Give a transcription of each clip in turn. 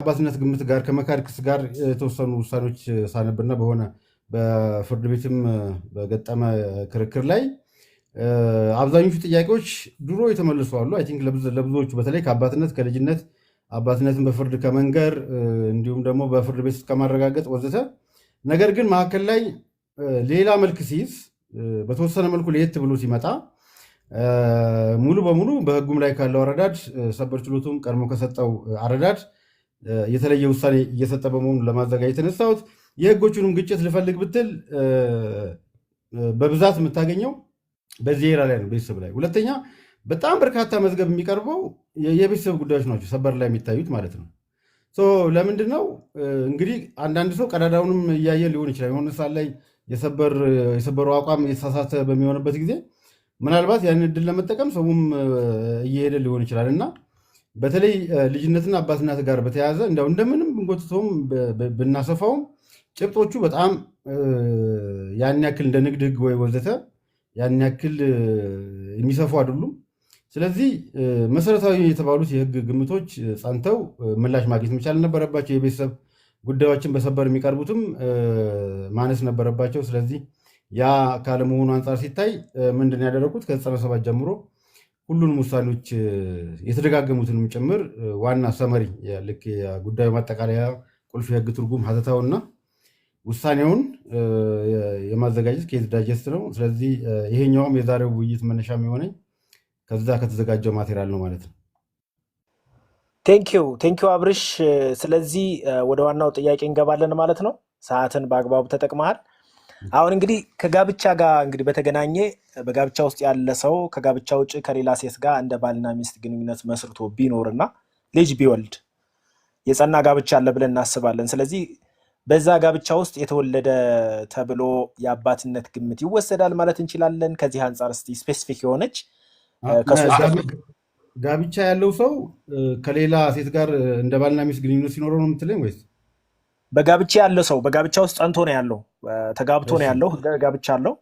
ከአባትነት ግምት ጋር ከመካድ ክስ ጋር የተወሰኑ ውሳኔዎች ሳነብና በሆነ በፍርድ ቤትም በገጠመ ክርክር ላይ አብዛኞቹ ጥያቄዎች ድሮ የተመለሱ አሉ። I think ለብዙዎቹ በተለይ ከአባትነት፣ ከልጅነት፣ አባትነትን በፍርድ ከመንገር እንዲሁም ደግሞ በፍርድ ቤት ከማረጋገጥ ወዘተ። ነገር ግን መካከል ላይ ሌላ መልክ ሲይዝ፣ በተወሰነ መልኩ ለየት ብሎ ሲመጣ፣ ሙሉ በሙሉ በሕጉም ላይ ካለው አረዳድ፣ ሰበር ችሎቱም ቀድሞ ከሰጠው አረዳድ የተለየ ውሳኔ እየሰጠ በመሆኑ ለማዘጋጀት የተነሳሁት። የሕጎቹንም ግጭት ልፈልግ ብትል በብዛት የምታገኘው በዚህ area ላይ ነው፣ ቤተሰብ ላይ። ሁለተኛ በጣም በርካታ መዝገብ የሚቀርበው የቤተሰብ ጉዳዮች ናቸው፣ ሰበር ላይ የሚታዩት ማለት ነው። So ለምንድን ነው እንግዲህ አንዳንድ ሰው ቀዳዳውንም እያየ ሊሆን ይችላል። የሆነ ሰዓት ላይ የሰበሩ አቋም የተሳሳተ በሚሆንበት ጊዜ ምናልባት ያንን እድል ለመጠቀም ሰውም እየሄደ ሊሆን ይችላል። እና በተለይ ልጅነትና አባትነት ጋር በተያያዘ እንደው እንደምንም ብንጎትተውም ብናሰፋውም ጭብጦቹ በጣም ያን ያክል እንደ ንግድ ህግ ወይ ወዘተ ያን ያክል የሚሰፉ አይደሉም። ስለዚህ መሰረታዊ የተባሉት የህግ ግምቶች ጸንተው ምላሽ ማግኘት መቻል ነበረባቸው። የቤተሰብ ጉዳዮችን በሰበር የሚቀርቡትም ማነስ ነበረባቸው። ስለዚህ ያ ካለመሆኑ አንጻር ሲታይ ምንድን ያደረጉት ከ97 ጀምሮ ሁሉንም ውሳኔዎች የተደጋገሙትንም ጭምር ዋና summary፣ ልክ የጉዳዩ ማጠቃለያ፣ ቁልፍ የህግ ትርጉም ሀተታውና ውሳኔውን የማዘጋጀት case digest ነው። ስለዚህ ይሄኛውም የዛሬው ውይይት መነሻ የሚሆነኝ ከዛ ከተዘጋጀው material ነው ማለት ነው። Thank you, thank you አብርሽ። ስለዚህ ወደ ዋናው ጥያቄ እንገባለን ማለት ነው። ሰዓትን በአግባቡ ተጠቅመሃል። አሁን እንግዲህ ከጋብቻ ጋር እንግዲህ በተገናኘ በጋብቻ ውስጥ ያለ ሰው ከጋብቻ ውጭ ከሌላ ሴት ጋር እንደ ባልና ሚስት ግንኙነት መስርቶ ቢኖርና ልጅ ቢወልድ የጸና ጋብቻ አለ ብለን እናስባለን። ስለዚህ በዛ ጋብቻ ውስጥ የተወለደ ተብሎ የአባትነት ግምት ይወሰዳል ማለት እንችላለን። ከዚህ አንጻር እስቲ specific የሆነች ከሶስት ጋብቻ ያለው ሰው ከሌላ ሴት ጋር እንደ ባልና ሚስት ግንኙነት ሲኖረው ነው የምትለኝ ወይስ? በጋብቻ ያለ ሰው በጋብቻ ውስጥ ጸንቶ ነው ያለው፣ ተጋብቶ ነው ያለው፣ ህጋዊ ጋብቻ አለው።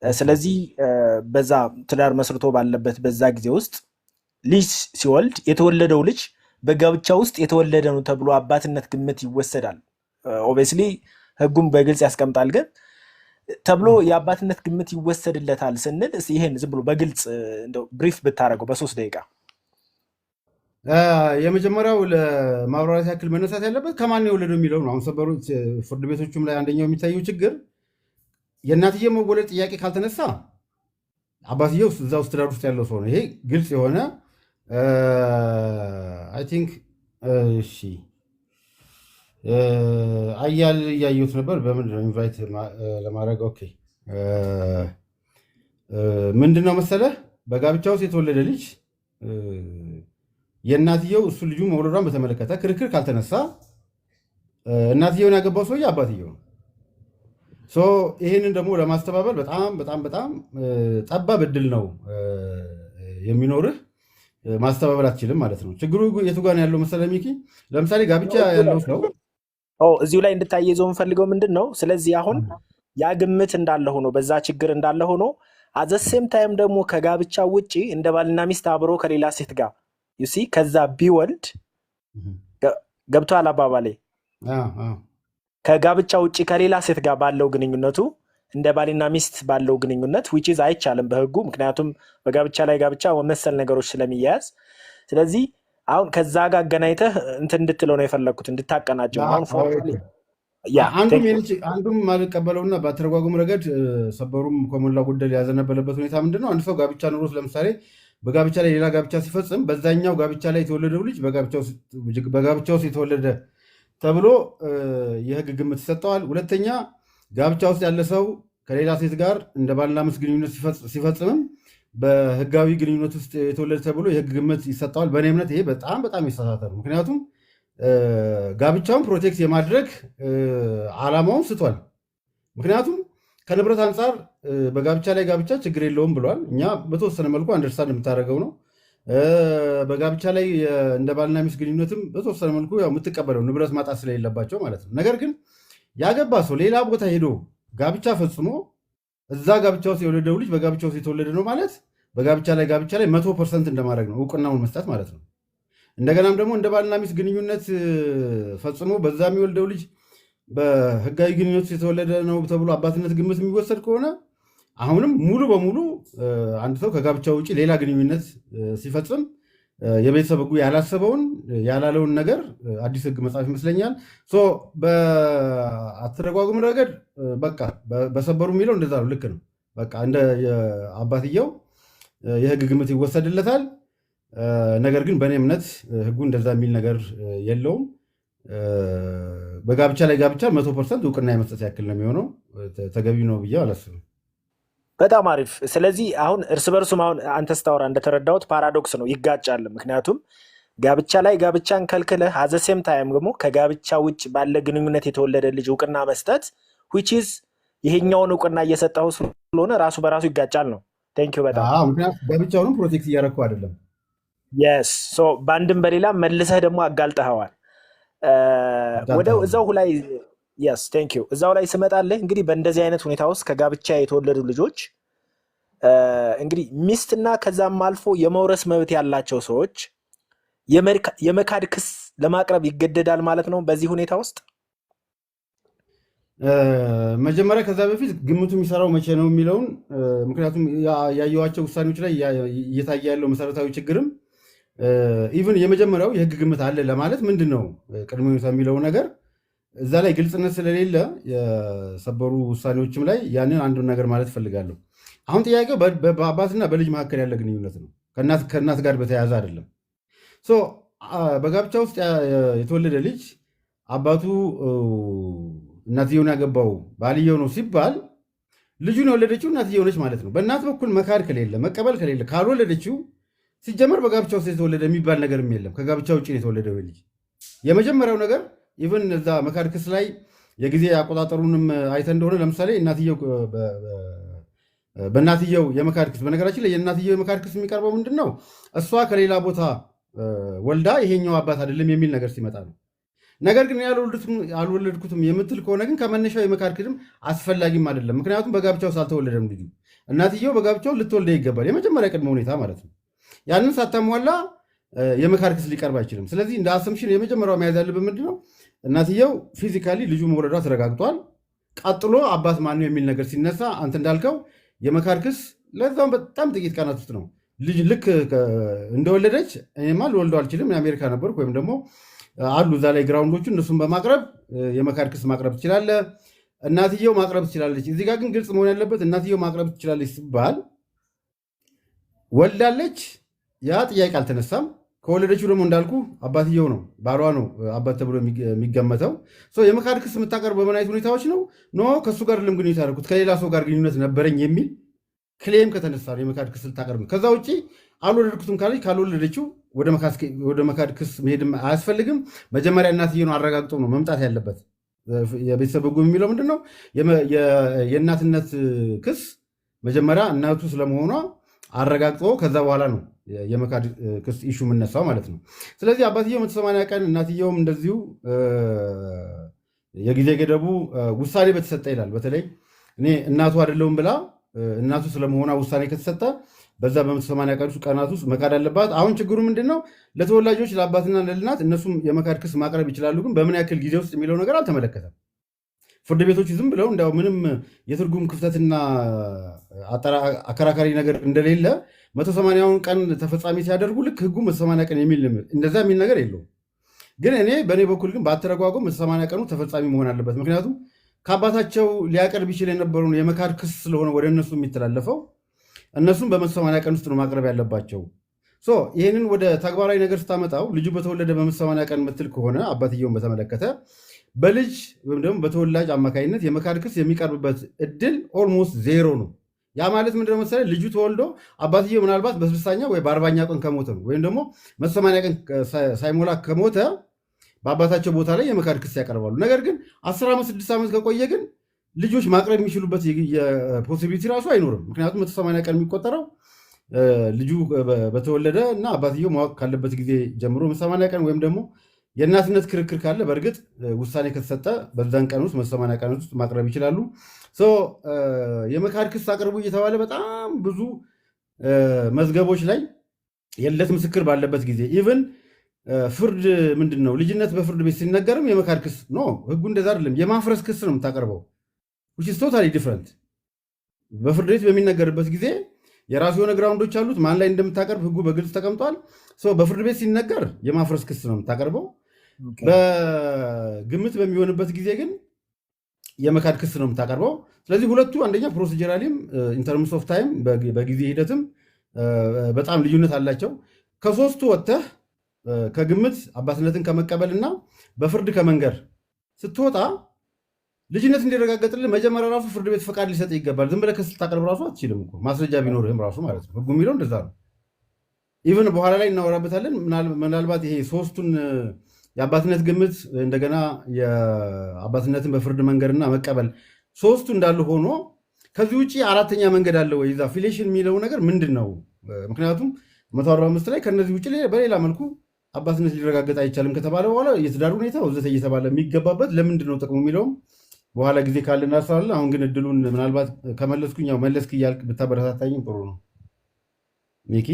ስለዚህ በዛ ትዳር መስርቶ ባለበት በዛ ጊዜ ውስጥ ልጅ ሲወልድ የተወለደው ልጅ በጋብቻ ውስጥ የተወለደ ነው ተብሎ አባትነት ግምት ይወሰዳል። Obviously ህጉም በግልጽ ያስቀምጣል። ግን ተብሎ የአባትነት ግምት ይወሰድለታል ስንል እስኪ ይሄን ዝም ብሎ በግልጽ እንደው brief ብታደርገው በ3 ደቂቃ። የመጀመሪያው ለማብራራት ያክል መነሳት ያለበት ከማን የወለደው የሚለው ነው። አሁን ሰበሩ ፍርድ ቤቶቹም ላይ አንደኛው የሚታየው ችግር የእናትየው መወለድ ጥያቄ ካልተነሳ አባትየው እዛ ውስጥ ትዳር ውስጥ ያለው ሰው ነው። ይሄ ግልጽ የሆነ I think እሺ አያል እያየሁት ነበር። በምንድን ነው invite ለማድረግ? Okay፣ ምንድን ነው መሰለህ፣ በጋብቻ ውስጥ የተወለደ ልጅ የእናትየው እሱ ልጁ መውለዷን በተመለከተ ክርክር ካልተነሳ እናትየውን ያገባው ሰውዬ አባትየው ነው። So ይህንን ደግሞ ለማስተባበል በጣም በጣም በጣም ጠባብ እድል ነው የሚኖርህ። ማስተባበል አትችልም ማለት ነው። ችግሩ የቱ ጋር ነው ያለው መሰለህ ሚኪ? ለምሳሌ ጋብቻ ያለው ሰው እዚሁ ላይ እንድታያይዘው የምፈልገው ምንድን ነው፣ ስለዚህ አሁን ያ ግምት እንዳለ ሆኖ፣ በዛ ችግር እንዳለ ሆኖ at the same time ደግሞ ከጋብቻ ውጪ እንደ ባልና ሚስት አብሮ ከሌላ ሴት ጋር you see ከዛ ቢወልድ፣ ገብቶሃል አባባሌ? ከጋብቻ ውጭ ከሌላ ሴት ጋር ባለው ግንኙነቱ እንደ ባልና ሚስት ባለው ግንኙነት፣ which is አይቻልም በህጉ፣ ምክንያቱም በጋብቻ ላይ ጋብቻ መሰል ነገሮች ስለሚያያዝ። ስለዚህ አሁን ከዛ ጋር አገናኝተህ እንትን እንድትለው ነው የፈለግኩት፣ እንድታቀናጀው ነው። አሁን formally yeah አንዱም የማልቀበለውና በአተረጓጎም ረገድ ሰበሩም ከሞላ ጎደል ያዘነበለበት ሁኔታ ምንድን ነው? አንድ ሰው ጋብቻ ኑሮት ለምሳሌ በጋብቻ ላይ ሌላ ጋብቻ ሲፈጽም በዛኛው ጋብቻ ላይ የተወለደው ልጅ በጋብቻ ውስጥ የተወለደ ተብሎ የህግ ግምት ይሰጠዋል። ሁለተኛ ጋብቻ ውስጥ ያለ ሰው ከሌላ ሴት ጋር እንደ ባልና ሚስት ግንኙነት ሲፈጽምም በህጋዊ ግንኙነት ውስጥ የተወለደ ተብሎ የህግ ግምት ይሰጠዋል። በእኔ እምነት ይሄ በጣም በጣም የተሳሳተ ነው። ምክንያቱም ጋብቻውን protect የማድረግ ዓላማውን ስቷል። ምክንያቱም ከንብረት አንጻር በጋብቻ ላይ ጋብቻ ችግር የለውም ብሏል። እኛ በተወሰነ መልኩ understand የምታደርገው ነው። በጋብቻ ላይ እንደ ባልና ሚስት ግንኙነትም በተወሰነ መልኩ ያው የምትቀበለው ንብረት ማጣት ስለሌለባቸው ማለት ነው። ነገር ግን ያገባ ሰው ሌላ ቦታ ሄዶ ጋብቻ ፈጽሞ እዛ ጋብቻ ውስጥ የወለደው ልጅ በጋብቻ ውስጥ የተወለደ ነው ማለት በጋብቻ ላይ ጋብቻ ላይ 100% እንደማድረግ ነው፣ እውቅናውን መስጠት ማለት ነው። እንደገናም ደግሞ እንደ ባልና ሚስት ግንኙነት ፈጽሞ በዛ የሚወልደው ልጅ በህጋዊ ግንኙነት የተወለደ ነው ተብሎ አባትነት ግምት የሚወሰድ ከሆነ አሁንም ሙሉ በሙሉ አንድ ሰው ከጋብቻ ውጭ ሌላ ግንኙነት ሲፈጽም የቤተሰብ ህጉ ያላሰበውን ያላለውን ነገር አዲስ ህግ መጻፍ ይመስለኛል። So በአተረጓጉም ረገድ በቃ በሰበሩ የሚለው እንደዛ ነው። ልክ ነው። በቃ እንደ አባትየው የህግ ግምት ይወሰድለታል። ነገር ግን በእኔ እምነት ህጉ እንደዛ የሚል ነገር የለውም። በጋብቻ ላይ ጋብቻ 100% እውቅና የመስጠት ያክል ነው የሚሆነው። ተገቢ ነው ብዬ አላስብም። በጣም አሪፍ። ስለዚህ አሁን እርስ በርሱም አሁን አንተ ስታወራ እንደተረዳሁት paradox ነው፣ ይጋጫል። ምክንያቱም ጋብቻ ላይ ጋብቻን ከልክለህ at the same time ደግሞ ከጋብቻ ውጭ ባለ ግንኙነት የተወለደ ልጅ እውቅና መስጠት which is ይሄኛውን እውቅና እየሰጠው ስለሆነ ራሱ በራሱ ይጋጫል ነው። Thank you በጣም። አዎ፣ ምክንያቱም ጋብቻውንም protect እያደረኩ አይደለም። Yes, so በአንድም በሌላም መልሰህ ደግሞ አጋልጠኸዋል። ወደ አጋልጠኸዋል። እዛው ላይ፣ yes, thank you፣ እዛው ላይ ስመጣልህ እንግዲህ በእንደዚህ አይነት ሁኔታ ውስጥ ከጋብቻ የተወለዱ ልጆች እንግዲህ ሚስትና ከዛም አልፎ የመውረስ መብት ያላቸው ሰዎች የመካድ ክስ ለማቅረብ ይገደዳል ማለት ነው በዚህ ሁኔታ ውስጥ። መጀመሪያ ከዛ በፊት ግምቱ የሚሰራው መቼ ነው የሚለውን፣ ምክንያቱም ያየኋቸው ውሳኔዎች ላይ እየታየ ያለው መሰረታዊ ችግርም even የመጀመሪያው የህግ ግምት አለ ለማለት ምንድን ነው ቅድመ ሁኔታ የሚለው ነገር እዛ ላይ ግልጽነት ስለሌለ የሰበሩ ውሳኔዎችም ላይ ያንን አንዱን ነገር ማለት እፈልጋለሁ። አሁን ጥያቄው በአባትና በልጅ መካከል ያለ ግንኙነት ነው፣ ከእናት ጋር በተያያዘ አይደለም። So በጋብቻ ውስጥ የተወለደ ልጅ አባቱ እናትየውን ያገባው ባልየው ነው ሲባል ልጁን የወለደችው እናትየው ነች ማለት ነው። በእናት በኩል መካድ ከሌለ፣ መቀበል ከሌለ፣ ካልወለደችው ሲጀመር በጋብቻ ውስጥ የተወለደ የሚባል ነገርም የለም። ከጋብቻ ውጭ ነው የተወለደው ልጅ። የመጀመሪያው ነገር even እዛ መካድ ክስ ላይ የጊዜ አቆጣጠሩንም አይተ እንደሆነ ለምሳሌ እናትየው በእናትየው የመካድ ክስ፣ በነገራችን ላይ የእናትየው የመካድ ክስ የሚቀርበው ምንድን ነው? እሷ ከሌላ ቦታ ወልዳ ይሄኛው አባት አይደለም የሚል ነገር ሲመጣ ነው። ነገር ግን አልወለድኩትም የምትል ከሆነ ግን ከመነሻው የመካድ ክስም አስፈላጊም አይደለም። ምክንያቱም በጋብቻው አልተወለደም ልጁ። እናትየው በጋብቻው ልትወልደ ይገባል። የመጀመሪያ ቅድመ ሁኔታ ማለት ነው። ያንን ሳታሟላ የመካድ ክስ ሊቀርብ አይችልም። ስለዚህ እንደ assumption የመጀመሪያው መያዝ ያለብን ምንድን ነው? እናትየው physically ልጁ መውለዷ ተረጋግጧል። ቀጥሎ አባት ማን ነው የሚል ነገር ሲነሳ አንተ እንዳልከው የመካድ ክስ ለዛውም በጣም ጥቂት ቀናት ውስጥ ነው። ልጅ ልክ እንደወለደች እኔማ ልወልደው አልችልም፣ የአሜሪካ ነበርኩ ወይም ደግሞ አሉ እዛ ላይ ground ኦቹ፣ እነሱን በማቅረብ የመካድ ክስ ማቅረብ ትችላለህ። እናትየው ማቅረብ ትችላለች። እዚህ ጋር ግን ግልጽ መሆን ያለበት እናትየው ማቅረብ ትችላለች ሲባል ወልዳለች፣ ያ ጥያቄ አልተነሳም። ከወለደችው ደግሞ እንዳልኩ አባትየው ነው፣ ባሏ ነው አባት ተብሎ የሚገመተው። የመካድ ክስ የምታቀርበው በምን አይነት ሁኔታዎች ነው? No፣ ከእሱ ጋር አይደለም ግንኙነት ያደረኩት፣ ከሌላ ሰው ጋር ግንኙነት ነበረኝ የሚል claim ከተነሳ ነው የመካድ ክስ ልታቀርብ። ከዛ ውጭ አልወለድኩትም ካለች ካልወለደችው ወደ መካድ ክስ መሄድም አያስፈልግም። መጀመሪያ እናትየውን አረጋግጦ ነው መምጣት ያለበት። የቤተሰብ ሕጉ የሚለው ምንድን ነው? የእናትነት ክስ መጀመሪያ እናቱ ስለመሆኗ አረጋግጦ ከዛ በኋላ ነው የመካድ ክስ issue የምነሳው ማለት ነው። ስለዚህ አባትየው 180 ቀን፣ እናትየውም እንደዚሁ የጊዜ ገደቡ ውሳኔ በተሰጠ ይላል። በተለይ እኔ እናቱ አይደለሁም ብላ እናቱ ስለመሆኗ ውሳኔ ከተሰጠ በዛ በ180 ቀናት ውስጥ መካድ አለባት። አሁን ችግሩ ምንድን ነው? ለተወላጆች ለአባትና ለእናት እነሱም የመካድ ክስ ማቅረብ ይችላሉ። ግን በምን ያክል ጊዜ ውስጥ የሚለው ነገር አልተመለከተም። ፍርድ ቤቶች ዝም ብለው እንዲያው ምንም የትርጉም ክፍተትና አከራካሪ ነገር እንደሌለ 180ውን ቀን ተፈጻሚ ሲያደርጉ ልክ ህጉ 180 ቀን የሚል እንደዛ የሚል ነገር የለውም። ግን እኔ በእኔ በኩል ግን በአተረጓጎም 180 ቀኑ ተፈጻሚ መሆን አለበት። ምክንያቱም ከአባታቸው ሊያቀርብ ይችል የነበረውን የመካድ ክስ ስለሆነ ወደ እነሱ የሚተላለፈው እነሱም በ180 ቀን ውስጥ ነው ማቅረብ ያለባቸው። So ይህንን ወደ ተግባራዊ ነገር ስታመጣው ልጁ በተወለደ በ180 ቀን ምትል ከሆነ አባትየውን በተመለከተ በልጅ ወይም ደግሞ በተወላጅ አማካኝነት የመካድ ክስ የሚቀርብበት እድል almost zero ነው። ያ ማለት ምንድነው መሰለህ? ልጁ ተወልዶ አባትየው ምናልባት በ60ኛ ወይ በ40ኛ ቀን ከሞተ ነው ወይም ደግሞ 180 ቀን ሳይሞላ ከሞተ በአባታቸው ቦታ ላይ የመካድ ክስ ያቀርባሉ። ነገር ግን 10 ዓመት፣ 6 ዓመት ከቆየ ግን ልጆች ማቅረብ የሚችሉበት possibility ራሱ አይኖርም። ምክንያቱም 180 ቀን የሚቆጠረው ልጁ በተወለደ እና አባትየው ማወቅ ካለበት ጊዜ ጀምሮ 180 ቀን ወይም ደግሞ የእናትነት ክርክር ካለ በእርግጥ ውሳኔ ከተሰጠ በዛን ቀን ውስጥ 180 ቀን ውስጥ ማቅረብ ይችላሉ። የመካድ ክስ አቅርቡ እየተባለ በጣም ብዙ መዝገቦች ላይ የልደት ምስክር ባለበት ጊዜ even ፍርድ ምንድን ነው? ልጅነት በፍርድ ቤት ሲነገርም የመካድ ክስ no፣ ህጉ እንደዛ አይደለም። የማፍረስ ክስ ነው የምታቀርበው፣ which is totally different። በፍርድ ቤት በሚነገርበት ጊዜ የራሱ የሆነ ground ኦች አሉት። ማን ላይ እንደምታቀርብ ህጉ በግልጽ ተቀምጧል። So በፍርድ ቤት ሲነገር የማፍረስ ክስ ነው የምታቀርበው። በግምት በሚሆንበት ጊዜ ግን የመካድ ክስ ነው የምታቀርበው። ስለዚህ ሁለቱ አንደኛ procedurally ም in terms of time በጊዜ ሂደትም በጣም ልዩነት አላቸው። ከሶስቱ ወጥተህ ከግምት አባትነትን ከመቀበል እና በፍርድ ከመንገር ስትወጣ ልጅነት እንዲረጋገጥልህ መጀመሪያ ራሱ ፍርድ ቤት ፈቃድ ሊሰጥ ይገባል። ዝም ብለህ ክስ ልታቀርብ ራሱ አትችልም እኮ፣ ማስረጃ ቢኖርህም ራሱ ማለት ነው። ህጉ የሚለው እንደዛ ነው። Even በኋላ ላይ እናወራበታለን። ምናልባት ይሄ ሶስቱን የአባትነት ግምት፣ እንደገና የአባትነትን በፍርድ መንገድና መቀበል ሶስቱ እንዳሉ ሆኖ ከዚህ ውጭ አራተኛ መንገድ አለ ወይ? እዛ filiation የሚለው ነገር ምንድን ነው? ምክንያቱም 145 ላይ ከነዚህ ውጭ በሌላ መልኩ አባትነት ሊረጋገጥ አይቻልም ከተባለ በኋላ የትዳር ሁኔታ ወዘተ እየተባለ የሚገባበት ለምንድን ነው ጥቅሙ የሚለውም በኋላ ጊዜ ካለ እናስራለን። አሁን ግን እድሉን ምናልባት ከመለስኩኝ ያው መለስክ እያልክ ብታበረታታኝም ጥሩ ነው ሚኪ።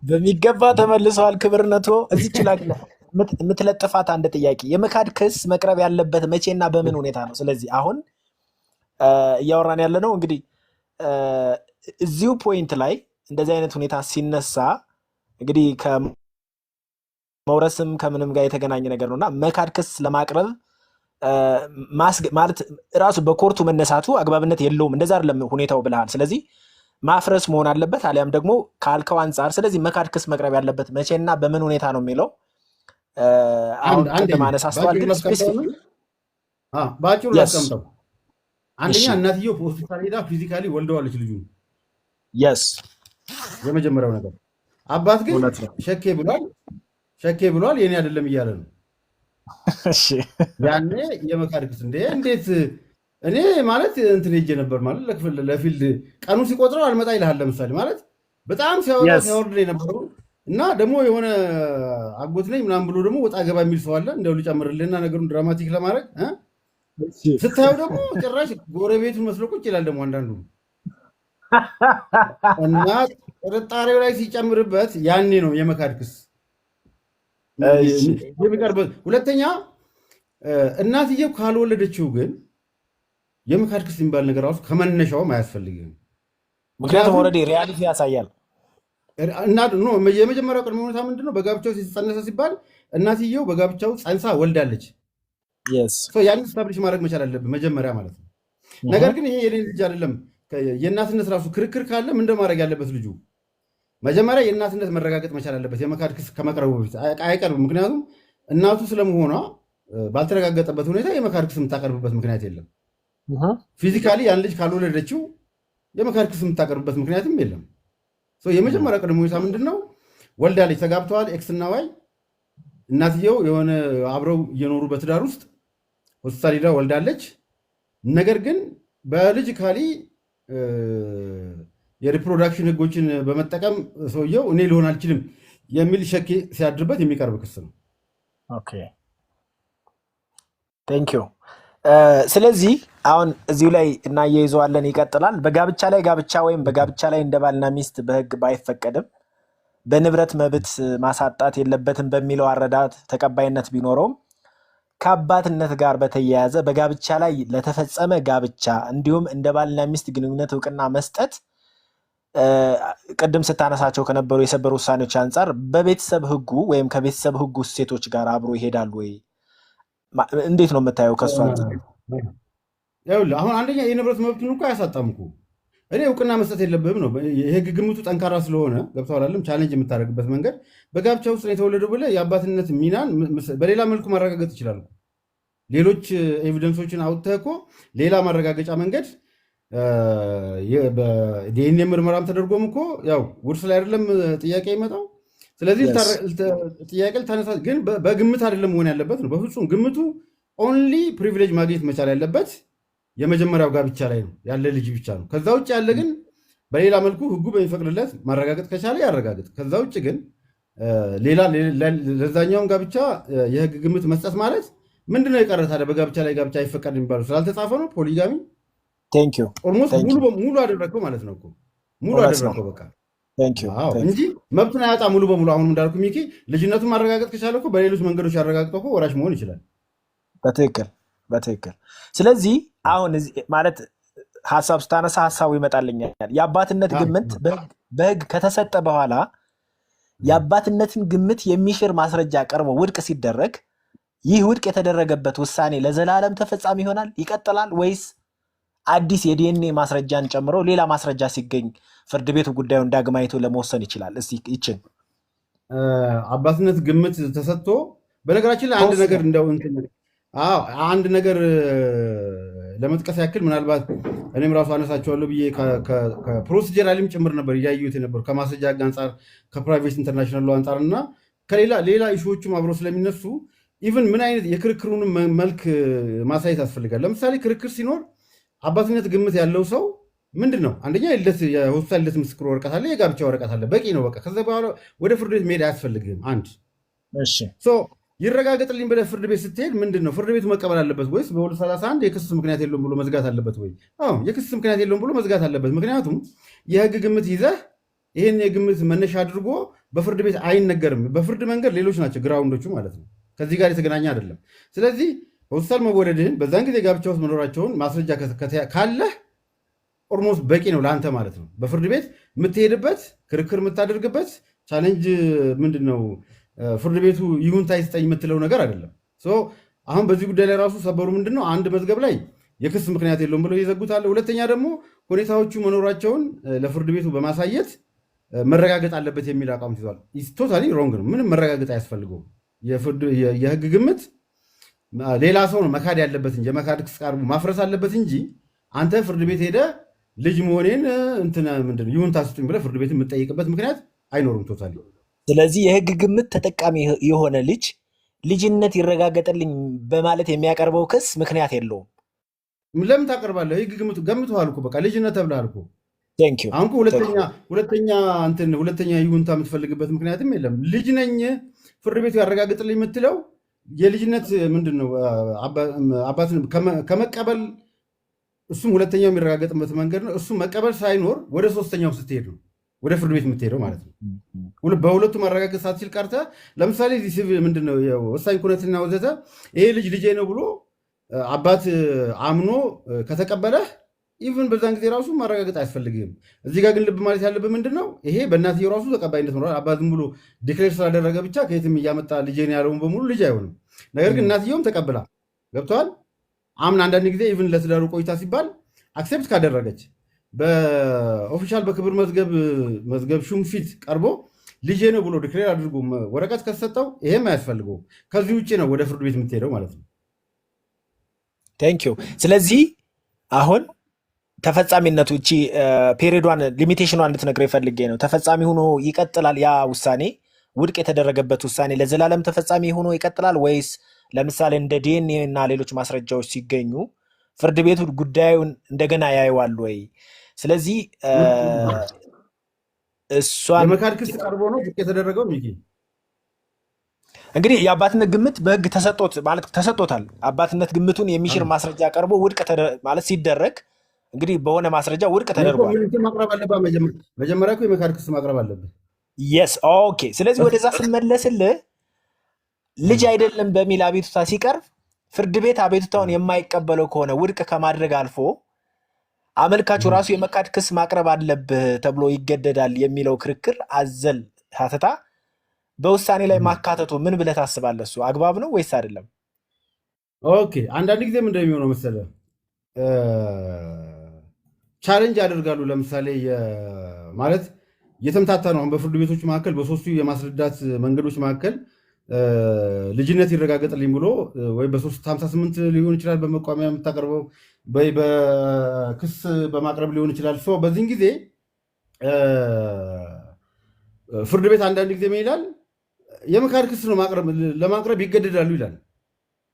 በሚገባ ተመልሰዋል። ክብርነቶ፣ እዚች ላይ የምትለጥፋት አንድ ጥያቄ፣ የመካድ ክስ መቅረብ ያለበት መቼና በምን ሁኔታ ነው? ስለዚህ አሁን እያወራን ያለ ነው እንግዲህ እዚሁ point ላይ እንደዚህ አይነት ሁኔታ ሲነሳ እንግዲህ ከመውረስም ከምንም ጋር የተገናኘ ነገር ነው እና መካድ ክስ ለማቅረብ ማለት ራሱ በ court ኡ መነሳቱ አግባብነት የለውም። እንደዛ አይደለም ሁኔታው ብለሃል። ስለዚህ ማፍረስ መሆን አለበት አሊያም ደግሞ ካልከው አንጻር፣ ስለዚህ መካድ ክስ መቅረብ ያለበት መቼና በምን ሁኔታ ነው የሚለው አሁን ቅድም አነሳስተዋል፣ ግን specific በአጭሩ ላስቀምጠው። አንደኛ እናትየው ሆስፒታል ሄዳ physically ወልደዋለች ልጁን። የመጀመሪያው ነገር። አባት ግን ሸኬ ብሏል፣ ሸኬ ብሏል፣ የኔ አይደለም እያለ ነው። ያኔ የመካድ ክስ እንዴ፣ እንዴት እኔ ማለት እንትን ሄጄ ነበር ማለት ለክፍል ለ field ቀኑ ሲቆጥረው አልመጣ ይልሃል። ለምሳሌ ማለት በጣም ሲያወጣ ሲያወርድ የነበረው እና ደግሞ የሆነ አጎት ነኝ ምናምን ብሎ ደግሞ ወጣ ገባ የሚል ሰው አለ። እንደው ሊጨምርልህና ነገሩን dramatic ለማድረግ ስታየው ደግሞ ጭራሽ ጎረቤቱን መስሎ ቁጭ ይላል ደግሞ አንዳንዱ፣ እና ጥርጣሬው ላይ ሲጨምርበት ያኔ ነው የመካድ ክስ የሚቀርበት። ሁለተኛ እናትየው ካልወለደችው ግን የመካድ ክስ የሚባል ነገር ራሱ ከመነሻውም አያስፈልግም። ምክንያቱም already reality ያሳያል። እና no፣ የመጀመሪያው ቅድመ ሁኔታ ምንድነው? በጋብቻው የተጸነሰ ሲባል እናትየው በጋብቻው ጸንሳ ወልዳለች። ያን establish ማድረግ መቻል አለብን መጀመሪያ ማለት ነው። ነገር ግን ይሄ የኔ ልጅ አይደለም፣ የእናትነት ራሱ ክርክር ካለ ምንድን ማድረግ ያለበት ልጁ? መጀመሪያ የእናትነት መረጋገጥ መቻል አለበት። የመካድ ክስ ከመቅረቡ በፊት አይቀርብም። ምክንያቱም እናቱ ስለመሆኗ ባልተረጋገጠበት ሁኔታ የመካድ ክስ የምታቀርብበት ምክንያት የለም። Physically ያን ልጅ ካልወለደችው የመካድ ክስ የምታቀርብበት ምክንያትም የለም። የመጀመሪያ ቅድመ ሁኔታ ምንድን ነው? ወልዳለች፣ ተጋብተዋል፣ X እና Y፣ እናትየው የሆነ አብረው እየኖሩ በትዳር ውስጥ ሆስፒታል ሄዳ ወልዳለች። ነገር ግን biologically የ reproduction ህጎችን በመጠቀም ሰውየው እኔ ልሆን አልችልም የሚል ሸክ ሲያድርበት የሚቀርብ ክስ ነው። Okay, thank you። ስለዚህ አሁን እዚሁ ላይ እናያይዘዋለን፣ ይቀጥላል። በጋብቻ ላይ ጋብቻ ወይም በጋብቻ ላይ እንደ ባልና ሚስት በህግ ባይፈቀድም በንብረት መብት ማሳጣት የለበትም በሚለው አረዳድ ተቀባይነት ቢኖረውም ከአባትነት ጋር በተያያዘ በጋብቻ ላይ ለተፈጸመ ጋብቻ እንዲሁም እንደ ባልና ሚስት ግንኙነት እውቅና መስጠት ቅድም ስታነሳቸው ከነበሩ የሰበር ውሳኔዎች አንጻር በቤተሰብ ህጉ ወይም ከቤተሰብ ህጉ እሴቶች ጋር አብሮ ይሄዳል ወይ? እንዴት ነው የምታየው ከእሱ አንጻር? ይኸውልህ፣ አሁን አንደኛ የንብረት መብቱን እኮ አያሳጣም እኮ። እኔ እውቅና መስጠት የለብህም ነው። የህግ ግምቱ ጠንካራ ስለሆነ ገብቶሃል አይደለም? Challenge የምታደርግበት መንገድ በጋብቻ ውስጥ ነው የተወለደው ብለህ የአባትነት ሚናን በሌላ መልኩ ማረጋገጥ ይችላል እኮ። ሌሎች evidence ኦችን አውጥተህ እኮ ሌላ ማረጋገጫ መንገድ በዲኤንኤ ምርመራም ተደርጎም እኮ ያው ውርስ ላይ አይደለም ጥያቄ ይመጣው። ስለዚህ ጥያቄ ልታነሳ ግን በግምት አይደለም መሆን ያለበት ነው። በፍጹም ግምቱ only privilege ማግኘት መቻል ያለበት የመጀመሪያው ጋብቻ ላይ ነው ያለ ልጅ ብቻ ነው። ከዛ ውጭ ያለ ግን በሌላ መልኩ ህጉ በሚፈቅድለት ማረጋገጥ ከቻለ ያረጋግጥ። ከዛ ውጭ ግን ሌላ ለዛኛውን ጋብቻ የህግ ግምት መስጠት ማለት ምንድነው? የቀረ ታዲያ በጋብቻ ላይ ጋብቻ አይፈቀድም የሚባለው ስላልተጻፈ ነው። Polygamy Thank you. Almost ሙሉ በሙሉ አደረግከው ማለት ነው እኮ፣ ሙሉ እውነት ነው። አደረግከው በቃ። Thank you. አዎ Thank እንጂ መብቱን አያጣ ሙሉ በሙሉ። አሁንም እንዳልኩ ሚኪ ልጅነቱን ማረጋገጥ ከቻለ እኮ በሌሎች መንገዶች ያረጋግጠው እኮ ወራሽ መሆን ይችላል። በትክክል በትክክል። ስለዚህ አሁን ማለት ሀሳብ ስታነሳ ሀሳቡ ይመጣልኛል። የአባትነት ግምት በህግ ከተሰጠ በኋላ የአባትነትን ግምት የሚሽር ማስረጃ ቀርቦ ውድቅ ሲደረግ ይህ ውድቅ የተደረገበት ውሳኔ ለዘላለም ተፈጻሚ ይሆናል፣ ይቀጥላል፣ ወይስ አዲስ የዲኤንኤ ማስረጃን ጨምሮ ሌላ ማስረጃ ሲገኝ ፍርድ ቤቱ ጉዳዩን ዳግም አይቶ ለመወሰን ይችላል? እስቲ ይችን አባትነት ግምት ተሰጥቶ፣ በነገራችን ላይ አንድ ነገር ተወስኗል። እንደው እንትን አዎ አንድ ነገር ለመጥቀስ ያክል ምናልባት እኔም ራሱ አነሳቸዋለሁ ብዬ ከ procedurally ም ጭምር ነበር እያየሁት የነበሩ ከማስረጃ ሕግ አንጻር፣ ከ private international law አንጻር እና ከሌላ ሌላ issue ዎችም አብረው ስለሚነሱ even ምን አይነት የክርክሩንም መልክ ማሳየት ያስፈልጋል። ለምሳሌ ክርክር ሲኖር አባትነት ግምት ያለው ሰው ምንድን ነው? አንደኛ የልደት፣ የሆስፒታል ልደት ምስክር ወረቀት አለ፣ የጋብቻ ወረቀት አለ፣ በቂ ነው። በቃ ከዛ በኋላ ወደ ፍርድ ቤት መሄድ አያስፈልግም። አንድ so ይረጋገጥልኝ ብለህ ፍርድ ቤት ስትሄድ ምንድን ነው፣ ፍርድ ቤቱ መቀበል አለበት ወይስ በ231 የክስ ምክንያት የለውም ብሎ መዝጋት አለበት ወይ? አዎ የክስ ምክንያት የለውም ብሎ መዝጋት አለበት። ምክንያቱም የህግ ግምት ይዘህ ይህን የግምት መነሻ አድርጎ በፍርድ ቤት አይነገርም። በፍርድ መንገድ ሌሎች ናቸው ground ኦቹ ማለት ነው። ከዚህ ጋር የተገናኘ አይደለም። ስለዚህ በሆስፒታል መወለድህን፣ በዛን ጊዜ ጋብቻ ውስጥ መኖራቸውን ማስረጃ ካለህ almost በቂ ነው ለአንተ ማለት ነው። በፍርድ ቤት የምትሄድበት፣ ክርክር የምታደርግበት challenge ምንድን ነው፣ ፍርድ ቤቱ ይሁንታ ይስጠኝ የምትለው ነገር አይደለም። So አሁን በዚህ ጉዳይ ላይ ራሱ ሰበሩ ምንድን ነው፣ አንድ መዝገብ ላይ የክስ ምክንያት የለውም ብለው ይዘጉታል። ሁለተኛ ደግሞ ሁኔታዎቹ መኖራቸውን ለፍርድ ቤቱ በማሳየት መረጋገጥ አለበት የሚል አቋም ይዟል። Totally wrong ነው። ምንም መረጋገጥ አያስፈልገውም። የህግ ግምት ሌላ ሰው ነው መካድ ያለበት እንጂ፣ የመካድ ክስ ቀርቦ ማፍረስ አለበት እንጂ አንተ ፍርድ ቤት ሄደህ ልጅ መሆኔን እንትን ምንድን ነው ይሁንታ ስጡኝ ብለህ ፍርድ ቤት የምትጠይቅበት ምክንያት አይኖርም። Totally። ስለዚህ የህግ ግምት ተጠቃሚ የሆነ ልጅ ልጅነት ይረጋገጥልኝ በማለት የሚያቀርበው ክስ ምክንያት የለውም። ለምን ታቀርባለህ? ህግ ግምቱ ገምተዋል እኮ፣ በቃ ልጅነት ተብለሃል እኮ። Thank you. አሁን እኮ ሁለተኛ ሁለተኛ እንትን ሁለተኛ ይሁንታ የምትፈልግበት ምክንያትም የለም። ልጅ ነኝ ፍርድ ቤቱ ያረጋግጥልኝ የምትለው የልጅነት ምንድን ነው አባትን ከመቀበል፣ እሱም ሁለተኛው የሚረጋገጥበት መንገድ ነው። እሱም መቀበል ሳይኖር ወደ ሶስተኛው ስትሄድ ነው ወደ ፍርድ ቤት የምትሄደው ማለት ነው። በሁለቱ ማረጋገጥ ሳትችል ቀርተህ ለምሳሌ እዚህ ሲቪል ምንድን ነው ወሳኝ ኩነትና ወዘተ ይሄ ልጅ ልጄ ነው ብሎ አባት አምኖ ከተቀበለህ even በዛን ጊዜ ራሱ ማረጋገጥ አያስፈልግም። እዚህ ጋር ግን ልብ ማለት ያለብህ ምንድን ነው፣ ይሄ በእናትየው ራሱ ተቀባይነት ኖሯል። አባት ዝም ብሎ declare ስላደረገ ብቻ ከየትም እያመጣ ልጄን ያለውን በሙሉ ልጅ አይሆንም። ነገር ግን እናትየውም ተቀብላ ገብተዋል። አምና አንዳንድ ጊዜ even ለትዳሩ ቆይታ ሲባል accept ካደረገች በ official በክብር መዝገብ ሹም ፊት ቀርቦ ልጄ ነው ብሎ declare አድርጎ ወረቀት ከተሰጠው ይሄም አያስፈልገውም። ከዚህ ውጭ ነው ወደ ፍርድ ቤት የምትሄደው ማለት ነው። Thank you። ስለዚህ አሁን ተፈጻሚነቱ እቺ period ዷን limitation ኗን እንድትነግረኝ ፈልጌ ነው። ተፈጻሚ ሆኖ ይቀጥላል፣ ያ ውሳኔ፣ ውድቅ የተደረገበት ውሳኔ ለዘላለም ተፈጻሚ ሆኖ ይቀጥላል ወይስ ለምሳሌ እንደ ዲኤንኤ እና ሌሎች ማስረጃዎች ሲገኙ ፍርድ ቤቱ ጉዳዩን እንደገና ያየዋል ወይ? ስለዚህ እሷን የመካድ ክስ ቀርቦ ነው ውድቅ የተደረገው ሚኪ? እንግዲህ የአባትነት ግምት በሕግ ተሰጦት ማለት ተሰጥቶታል። አባትነት ግምቱን የሚሽር ማስረጃ ቀርቦ ውድቅ ማለት ሲደረግ እንግዲህ በሆነ ማስረጃ ውድቅ እኮ ተደርጓል። ምን እንትን ማቅረብ አለብህ። መጀመሪያ እኮ የመካድ ክስ ማቅረብ አለብህ። Yes, okay። ስለዚህ ወደዛ ስመለስልህ ልጅ አይደለም በሚል አቤቱታ ሲቀርብ ፍርድ ቤት አቤቱታውን የማይቀበለው ከሆነ ውድቅ ከማድረግ አልፎ አመልካቹ ራሱ የመካድ ክስ ማቅረብ አለብህ ተብሎ ይገደዳል የሚለው ክርክር አዘል ሀተታ በውሳኔ ላይ ማካተቱ ምን ብለህ ታስባለህ? እሱ አግባብ ነው ወይስ አይደለም? Okay፣ አንዳንድ ጊዜ ምንድን ነው የሚሆነው መሰለህ፣ challenge ያደርጋሉ። ለምሳሌ ማለት የተምታታ ነው። አሁን በፍርድ ቤቶች መካከል በሶስቱ የማስረዳት መንገዶች መካከል ልጅነት ይረጋገጥልኝ ብሎ ወይ በ358 ሊሆን ይችላል በመቃወሚያ የምታቀርበው፣ ወይ በክስ በማቅረብ ሊሆን ይችላል። So በዚህን ጊዜ ፍርድ ቤት አንዳንድ ጊዜ ምን ይላል? የመካድ ክስ ነው ለማቅረብ ይገደዳሉ ይላል።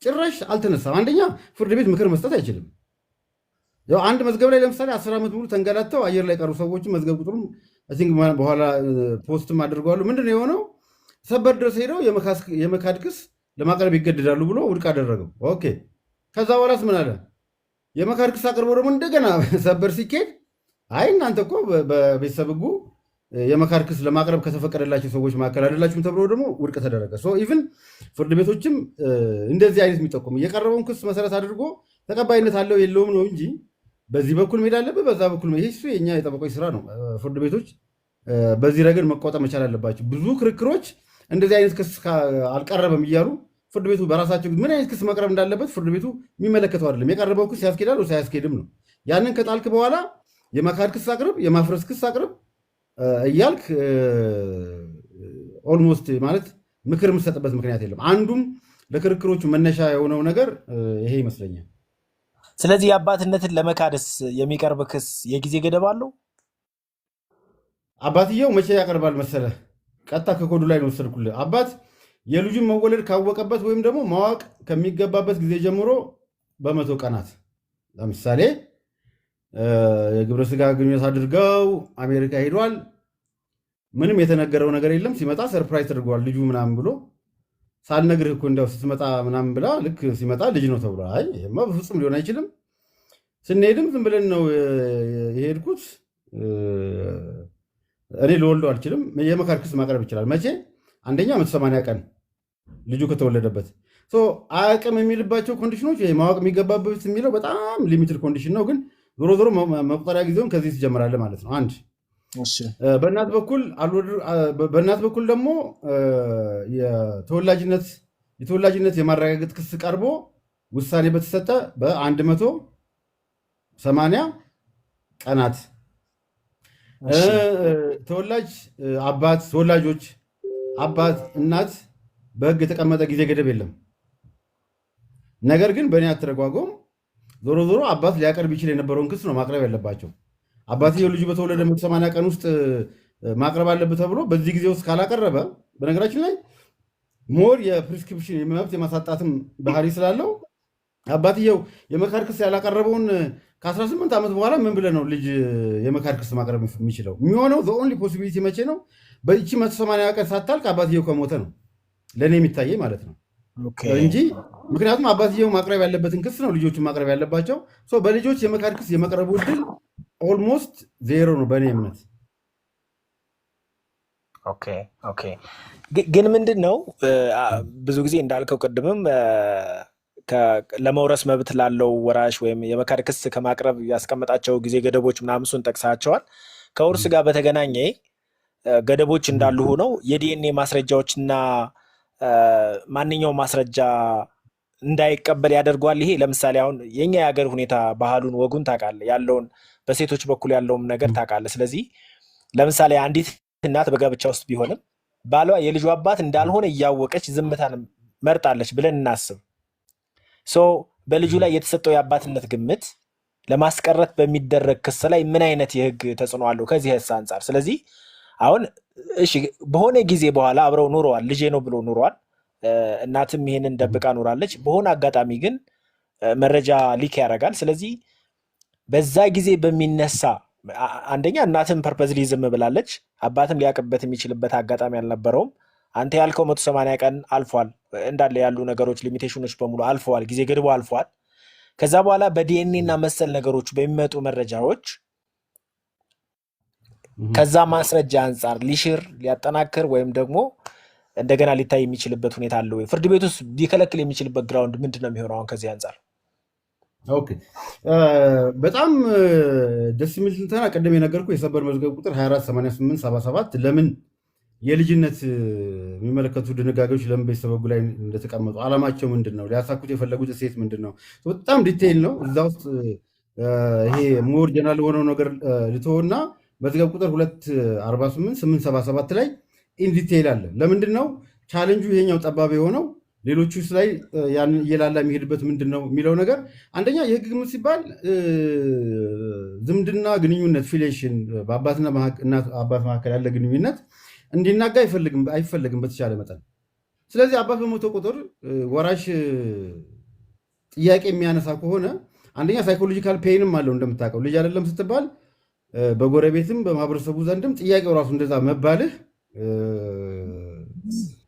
ጭራሽ አልተነሳም። አንደኛ ፍርድ ቤት ምክር መስጠት አይችልም። ያው አንድ መዝገብ ላይ ለምሳሌ 10 ዓመት ሙሉ ተንገላተው አየር ላይ ቀሩ ሰዎችን መዝገብ ቁጥሩም I think በኋላ post ም አድርገዋሉ። ምንድን ነው የሆነው? ሰበር ድረስ ሄደው የመካድ ክስ ለማቅረብ ይገደዳሉ ብሎ ውድቅ አደረገው። Okay፣ ከዛ በኋላስ ምን አለ? የመካድ ክስ አቅርበው ደግሞ እንደገና ሰበር ሲኬድ አይ እናንተ እኮ በቤተሰብ ሕጉ የመካድ ክስ ለማቅረብ ከተፈቀደላቸው ሰዎች መካከል አይደላችሁም ተብሎ ደግሞ ውድቅ ተደረገ። So even ፍርድ ቤቶችም እንደዚህ አይነት የሚጠቁም የቀረበውን ክስ መሰረት አድርጎ ተቀባይነት አለው የለውም ነው እንጂ በዚህ በኩል መሄድ አለብህ፣ በዛ በኩል መሄድ፣ እሱ የኛ የጠበቆች ስራ ነው። ፍርድ ቤቶች በዚህ ረገድ መቆጠብ መቻል አለባቸው። ብዙ ክርክሮች እንደዚህ አይነት ክስ አልቀረበም እያሉ ፍርድ ቤቱ በራሳቸው ምን አይነት ክስ መቅረብ እንዳለበት ፍርድ ቤቱ የሚመለከተው አይደለም። የቀረበው ክስ ያስኬዳል ወይስ አያስኬድም ነው። ያንን ከጣልክ በኋላ የመካድ ክስ አቅርብ፣ የማፍረስ ክስ አቅርብ እያልክ almost ማለት ምክር የምትሰጥበት ምክንያት የለም። አንዱም ለክርክሮቹ መነሻ የሆነው ነገር ይሄ ይመስለኛል። ስለዚህ የአባትነትን ለመካደስ የሚቀርብ ክስ የጊዜ ገደብ አለው? አባትየው መቼ ያቀርባል መሰለ? ቀጥታ ከኮዱ ላይ ነው ወሰድኩልህ። አባት የልጁን መወለድ ካወቀበት ወይም ደግሞ ማወቅ ከሚገባበት ጊዜ ጀምሮ በ100 ቀናት። ለምሳሌ የግብረ ስጋ ግንኙነት አድርገው አሜሪካ ሄዷል። ምንም የተነገረው ነገር የለም። ሲመጣ surprise ተደርጓል። ልጁ ምናምን ብሎ ሳልነግርህ እኮ እንዲያው ስትመጣ ምናምን ብላ ልክ ሲመጣ ልጅ ነው ተብሏል። አይ ይሄማ በፍጹም ሊሆን አይችልም። ስንሄድም ዝም ብለን ነው የሄድኩት። እኔ ልወልደው አልችልም። የመካድ ክስ ማቅረብ ይችላል። መቼ? አንደኛ 180 ቀን ልጁ ከተወለደበት። አያውቅም የሚልባቸው condition ኖች፣ ይሄ ማወቅ የሚገባበት የሚለው በጣም limited condition ነው። ግን ዞሮ ዞሮ መቁጠሪያ ጊዜውን ከዚህ ትጀምራለህ ማለት ነው። አንድ በእናት በኩል ደግሞ የተወላጅነት የማረጋገጥ ክስ ቀርቦ ውሳኔ በተሰጠ በ180 ቀናት። ተወላጅ አባት፣ ተወላጆች አባት እናት በህግ የተቀመጠ ጊዜ ገደብ የለም። ነገር ግን በእኔ አተረጓጎም ዞሮ ዞሮ አባት ሊያቀርብ ይችል የነበረውን ክስ ነው ማቅረብ ያለባቸው። አባትየው ልጁ በተወለደ 180 ቀን ውስጥ ማቅረብ አለብህ ተብሎ በዚህ ጊዜ ውስጥ ካላቀረበ፣ በነገራችን ላይ more የ prescription የመብት የማሳጣትም ባህሪ ስላለው፣ አባትየው የመካድ ክስ ያላቀረበውን ከ18 ዓመት በኋላ ምን ብለህ ነው ልጅ የመካድ ክስ ማቅረብ የሚችለው? የሚሆነው only possibility መቼ ነው? በይቺ 180 ቀን ሳታልቅ አባትየው ከሞተ ነው ለእኔ የሚታየኝ ማለት ነው እንጂ፣ ምክንያቱም አባትየው ማቅረብ ያለበትን ክስ ነው ልጆቹን ማቅረብ ያለባቸው። በልጆች የመካድ ክስ የመቅረቡ እድል almost zero ነው በእኔ እምነት። Okay፣ ግን ምንድን ነው ብዙ ጊዜ እንዳልከው ቅድምም ለመውረስ መብት ላለው ወራሽ ወይም የመካድ ክስ ከማቅረብ ያስቀመጣቸው ጊዜ ገደቦች ምናምን እሱን ጠቅሳቸዋል። ከውርስ ጋር በተገናኘ ገደቦች እንዳሉ ሆነው የዲኤንኤ ማስረጃዎችና ማንኛውም ማስረጃ እንዳይቀበል ያደርገዋል። ይሄ ለምሳሌ አሁን የኛ የሀገር ሁኔታ ባህሉን ወጉን ታውቃለህ፣ ያለውን በሴቶች በኩል ያለውም ነገር ታውቃለህ። ስለዚህ ለምሳሌ አንዲት እናት በጋብቻ ውስጥ ቢሆንም ባሏ የልጁ አባት እንዳልሆነ እያወቀች ዝምታን መርጣለች ብለን እናስብ። So በልጁ ላይ የተሰጠው የአባትነት ግምት ለማስቀረት በሚደረግ ክስ ላይ ምን አይነት የህግ ተጽዕኖ አለው ከዚህ አንጻር? ስለዚህ አሁን እሺ በሆነ ጊዜ በኋላ አብረው ኑረዋል፣ ልጄ ነው ብሎ ኑረዋል። እናትም ይሄንን ደብቃ ኖራለች። በሆነ አጋጣሚ ግን መረጃ leak ያደርጋል። ስለዚህ በዛ ጊዜ በሚነሳ አንደኛ እናትም purposely ዝም ብላለች፣ አባትም ሊያውቅበት የሚችልበት አጋጣሚ አልነበረውም። አንተ ያልከው 180 ቀን አልፏል፣ እንዳለ ያሉ ነገሮች limitation ኖች በሙሉ አልፈዋል፣ ጊዜ ገድቦ አልፏል። ከዛ በኋላ በዲኤንኤ እና መሰል ነገሮች በሚመጡ መረጃዎች ከዛ ማስረጃ አንጻር ሊሽር፣ ሊያጠናክር ወይም ደግሞ እንደገና ሊታይ የሚችልበት ሁኔታ አለ ወይ? ፍርድ ቤት ውስጥ ሊከለክል የሚችልበት ground ምንድን ነው የሚሆነው አሁን ከዚህ አንጻር? Okay፣ በጣም ደስ የሚል ትንተና። ቅድም የነገርኩህ የሰበር መዝገብ ቁጥር 248877 ለምን የልጅነት የሚመለከቱ ድንጋጌዎች ለምን ቤተሰብ ሕጉ ላይ እንደተቀመጡ፣ ዓላማቸው ምንድን ነው፣ ሊያሳኩት የፈለጉት እሴት ምንድን ነው፣ በጣም detail ነው። እዛ ውስጥ ይሄ more general የሆነው ነገር ልትሆና መዝገብ ቁጥር 248877 ላይ in detail አለ። ለምንድን ነው ቻሌንጁ ይሄኛው ጠባብ የሆነው፣ ሌሎቹ ላይ ያን እየላላ የሚሄድበት ምንድን ነው የሚለው ነገር፣ አንደኛ የህግ ግምት ሲባል ዝምድና፣ ግንኙነት፣ filiation በአባትና አባት መካከል ያለ ግንኙነት እንዲናጋ አይፈልግም በተቻለ መጠን። ስለዚህ አባት በሞተ ቁጥር ወራሽ ጥያቄ የሚያነሳ ከሆነ አንደኛ psychological pain ም አለው። እንደምታውቀው ልጅ አይደለም ስትባል በጎረቤትም በማህበረሰቡ ዘንድም ጥያቄው ራሱ እንደዛ መባልህ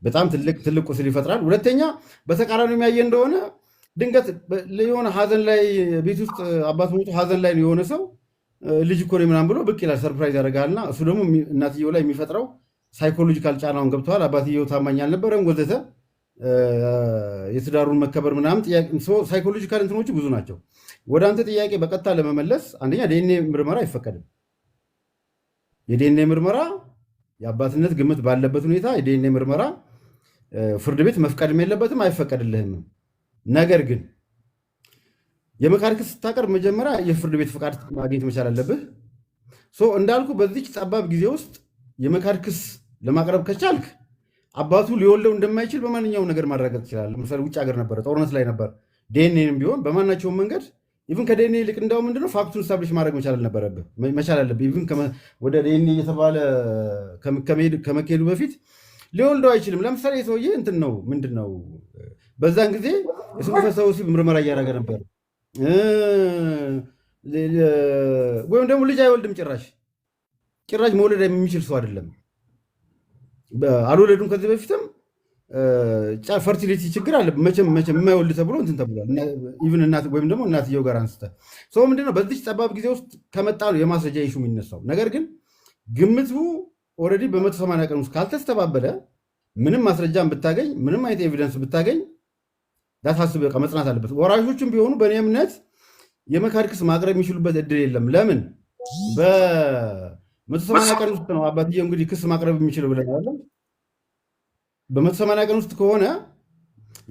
በጣም ትልቅ ትልቅ ቁስል ይፈጥራል። ሁለተኛ በተቃራኒ የሚያየ እንደሆነ ድንገት የሆነ ሀዘን ላይ ቤት ውስጥ አባት ሞቶ ሀዘን ላይ የሆነ ሰው ልጅ እኮ ነው ምናምን ብሎ ብቅ ይላል፣ surprise ያደርጋልና እሱ ደግሞ እናትየው ላይ የሚፈጥረው psychological ጫናውን ገብተዋል። አባትየው ታማኝ አልነበረም ወዘተ፣ የትዳሩን መከበር ምናምን psychological እንትኖቹ ብዙ ናቸው። ወደ አንተ ጥያቄ በቀጥታ ለመመለስ፣ አንደኛ ዲኤንኤ ምርመራ አይፈቀድም። የዲኤንኤ ምርመራ የአባትነት ግምት ባለበት ሁኔታ የዲኤንኤ ምርመራ ፍርድ ቤት መፍቀድም የለበትም፣ አይፈቀድልህም። ነገር ግን የመካድ ክስ ስታቀርብ መጀመሪያ የፍርድ ቤት ፈቃድ ማግኘት መቻል አለብህ። So እንዳልኩ በዚች ጠባብ ጊዜ ውስጥ የመካድ ክስ ለማቅረብ ከቻልክ አባቱ ሊወልደው እንደማይችል በማንኛውም ነገር ማረጋገጥ ትችላለህ። ለምሳሌ ውጭ ሀገር ነበረ፣ ጦርነት ላይ ነበር። ዲኤንኤንም ቢሆን በማናቸውም መንገድ፣ even ከ ዲኤንኤ ይልቅ እንዳው ምንድነው fact ኡን establish ማድረግ መቻል አልነበረብህ መቻል አለብህ። Even ወደ ዲኤንኤ እየተባለ ከመካሄዱ በፊት ሊወልደው አይችልም። ለምሳሌ የሰውዬ እንትን ነው፣ ምንድን ነው፣ በዛን ጊዜ የስንፈተ ወሲብ ምርመራ እያደረገ ነበር፣ ወይም ደግሞ ልጅ አይወልድም፣ ጭራሽ ጭራሽ መውለድ የሚችል ሰው አይደለም። አልወለዱም። ከዚህ በፊትም fertility ችግር አለ። መቼም መቼም የማይወልድ ተብሎ እንትን ተብሏል። Even እናት ወይም ደግሞ እናትየው ጋር አንስተ ሰው ምንድነው በዚች ጠባብ ጊዜ ውስጥ ከመጣ ነው የማስረጃ issue የሚነሳው። ነገር ግን ግምቱ already በ180 ቀን ውስጥ ካልተስተባበለ ምንም ማስረጃን ብታገኝ፣ ምንም አይነት evidence ብታገኝ ዳታስብ በቃ መጽናት አለበት። ወራሾቹም ቢሆኑ በእኔ እምነት የመካድ ክስ ማቅረብ የሚችሉበት እድል የለም። ለምን? በ180 ቀን ውስጥ ነው አባትየው እንግዲህ ክስ ማቅረብ የሚችለው ብለን አይደለም? በ180 ቀን ውስጥ ከሆነ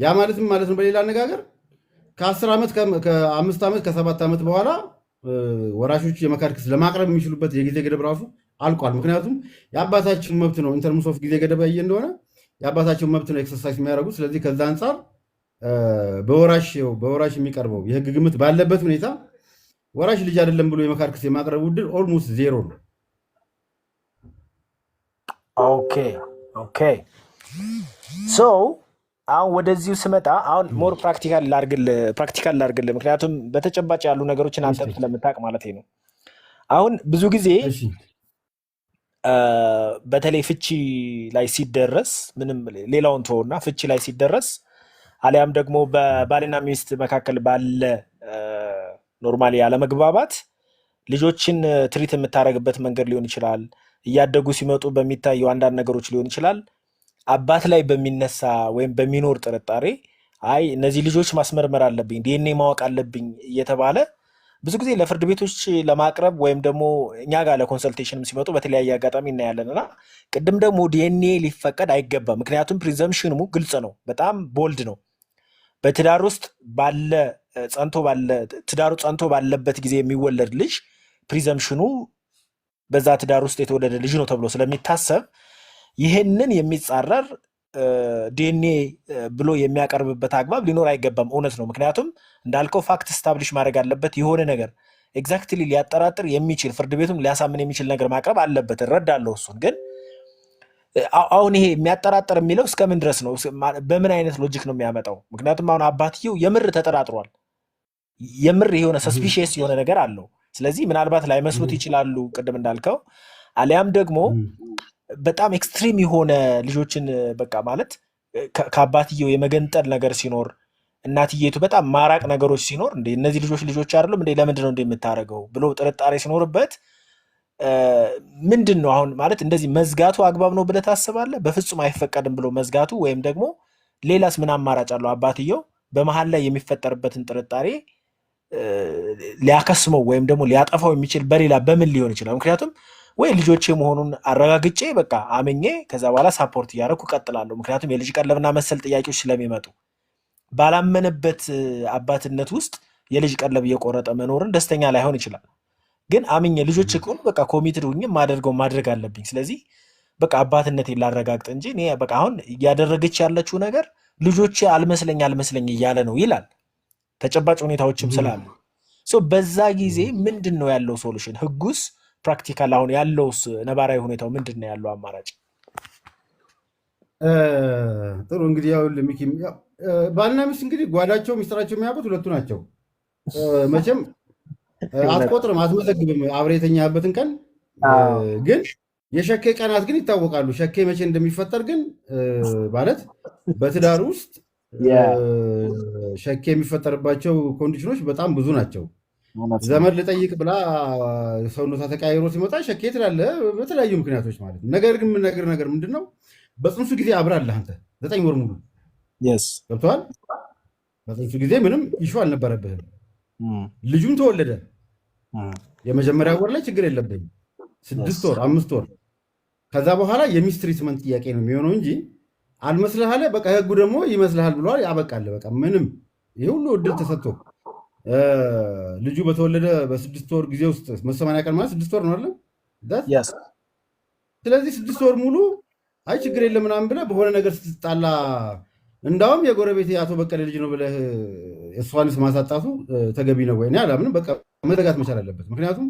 ያ ማለትም ማለት ነው በሌላ አነጋገር ከ10 ዓመት፣ ከ5 ዓመት፣ ከ7 ዓመት በኋላ ወራሾቹ የመካድ ክስ ለማቅረብ የሚችሉበት የጊዜ ገደብ ራሱ አልቋል። ምክንያቱም የአባታችን መብት ነው፣ in terms of ጊዜ ገደብ ያየ እንደሆነ የአባታቸውን መብት ነው exercise የሚያደርጉት። ስለዚህ ከዛ አንጻር በወራሽ የሚቀርበው የህግ ግምት ባለበት ሁኔታ ወራሽ ልጅ አይደለም ብሎ የመካድ ክስ የማቅረቡ ዕድል almost zero ነው። Okay, so አሁን ወደዚሁ ስመጣ አሁን more practical ላርግል፣ ምክንያቱም በተጨባጭ ያሉ ነገሮችን አንተም ስለምታውቅ ማለት ነው። አሁን ብዙ ጊዜ በተለይ ፍቺ ላይ ሲደረስ፣ ምንም ሌላውን ተወውና ፍቺ ላይ ሲደረስ አሊያም ደግሞ በባልና ሚስት መካከል ባለ normally ያለመግባባት ልጆችን treat የምታደርግበት መንገድ ሊሆን ይችላል። እያደጉ ሲመጡ በሚታዩ አንዳንድ ነገሮች ሊሆን ይችላል። አባት ላይ በሚነሳ ወይም በሚኖር ጥርጣሬ አይ እነዚህ ልጆች ማስመርመር አለብኝ፣ ዲኤንኤ ማወቅ አለብኝ እየተባለ ብዙ ጊዜ ለፍርድ ቤቶች ለማቅረብ ወይም ደግሞ እኛ ጋር ለ consultation ም ሲመጡ በተለያየ አጋጣሚ እናያለን። እና ቅድም ደግሞ ዲኤንኤ ሊፈቀድ አይገባም። ምክንያቱም presumption ኑ ግልጽ ነው፣ በጣም bold ነው። በትዳር ውስጥ ባለ ጸንቶ ባለ ትዳሩ ጸንቶ ባለበት ጊዜ የሚወለድ ልጅ presumption ኑ በዛ ትዳር ውስጥ የተወለደ ልጅ ነው ተብሎ ስለሚታሰብ ይህንን የሚጻረር ዲኤንኤ ብሎ የሚያቀርብበት አግባብ ሊኖር አይገባም። እውነት ነው። ምክንያቱም እንዳልከው fact establish ማድረግ አለበት። የሆነ ነገር exactly ሊያጠራጥር የሚችል፣ ፍርድ ቤቱም ሊያሳምን የሚችል ነገር ማቅረብ አለበት። እረዳለሁ እሱን። ግን አሁን ይሄ የሚያጠራጥር የሚለው እስከምን ድረስ ነው? በምን አይነት logic ነው የሚያመጣው? ምክንያቱም አሁን አባትየው የምር ተጠራጥሯል። የምር የሆነ suspicious የሆነ ነገር አለው። ስለዚህ ምናልባት ላይመስሉት ይችላሉ ቅድም እንዳልከው፣ አሊያም ደግሞ በጣም extreme የሆነ ልጆችን በቃ ማለት ከአባትየው የመገንጠል ነገር ሲኖር፣ እናትየቱ በጣም ማራቅ ነገሮች ሲኖር፣ እንዴ እነዚህ ልጆች ልጆች አይደሉም እንዴ፣ ለምንድን ነው እንደ የምታደርገው ብሎ ጥርጣሬ ሲኖርበት ምንድን ነው አሁን ማለት እንደዚህ መዝጋቱ አግባብ ነው ብለህ ታስባለህ? በፍጹም አይፈቀድም ብሎ መዝጋቱ ወይም ደግሞ ሌላስ ምን አማራጭ አለው? አባትየው በመሀል ላይ የሚፈጠርበትን ጥርጣሬ ሊያከስመው ወይም ደግሞ ሊያጠፋው የሚችል በሌላ በምን ሊሆን ይችላል? ምክንያቱም ወይ ልጆቼ መሆኑን አረጋግጬ በቃ አምኜ ከዛ በኋላ support እያደረኩ እቀጥላለሁ። ምክንያቱም የልጅ ቀለብና መሰል ጥያቄዎች ስለሚመጡ ባላመነበት አባትነት ውስጥ የልጅ ቀለብ እየቆረጠ መኖርን ደስተኛ ላይሆን ይችላል። ግን አምኜ ልጆች ከሆኑ በቃ committed ሁኜ ማደርገው ማድረግ አለብኝ። ስለዚህ በቃ አባትነቴን ላረጋግጥ እንጂ እኔ በቃ አሁን እያደረገች ያለችው ነገር ልጆቼ አልመስለኝ አልመስለኝ እያለ ነው ይላል። ተጨባጭ ሁኔታዎችም ስላሉ so በዛ ጊዜ ምንድን ነው ያለው solution? ህጉስ practical አሁን ያለውስ ነባራዊ ሁኔታው ምንድን ነው ያለው አማራጭ? ጥሩ፣ እንግዲህ ያው ሚኪ፣ ባልና ሚስት እንግዲህ ጓዳቸው ሚስጥራቸው የሚያውቁት ሁለቱ ናቸው። መቼም አትቆጥርም፣ አትመዘግብም አብረህ የተኛበትን ቀን። ግን የሸኬ ቀናት ግን ይታወቃሉ። ሸኬ መቼ እንደሚፈጠር ግን ማለት በትዳር ውስጥ ሸኬ የሚፈጠርባቸው condition ኖች በጣም ብዙ ናቸው። እውነት ነው። ዘመድ ልጠይቅ ብላ ሰውነቷ ተቀያይሮ ሲመጣ ሸኬ ትላለህ፣ በተለያዩ ምክንያቶች ማለት ነው። ነገር ግን የምነግርህ ነገር ምንድን ነው፣ በጽንሱ ጊዜ አብራለህ አንተ 9 ወር ሙሉ ገብቶሃል። በጽንሱ ጊዜ ምንም issue አልነበረብህም። ልጁም ተወለደ። የመጀመሪያ ወር ላይ ችግር የለብህም። 6 ወር፣ 5 ወር፣ ከዛ በኋላ የ mistreatment ጥያቄ ነው የሚሆነው እንጂ አልመስልህ አለ። በቃ ህጉ ደግሞ ይመስልሃል ብሏል። ያበቃል። በቃ ምንም ይህ ሁሉ እድል ተሰጥቶ ልጁ በተወለደ በ6 ወር ጊዜ ውስጥ፣ 180 ቀን ማለት 6 ወር ነው አይደለም? Yes. ስለዚህ 6 ወር ሙሉ አይ ችግር የለም ምናምን ብለህ በሆነ ነገር ስትጣላ እንዳውም የጎረቤት የአቶ በቀለ ልጅ ነው ብለህ እሷንስ ማሳጣቱ ተገቢ ነው ወይ? እኔ አላምንም። በቃ መዘጋት መቻል አለበት። ምክንያቱም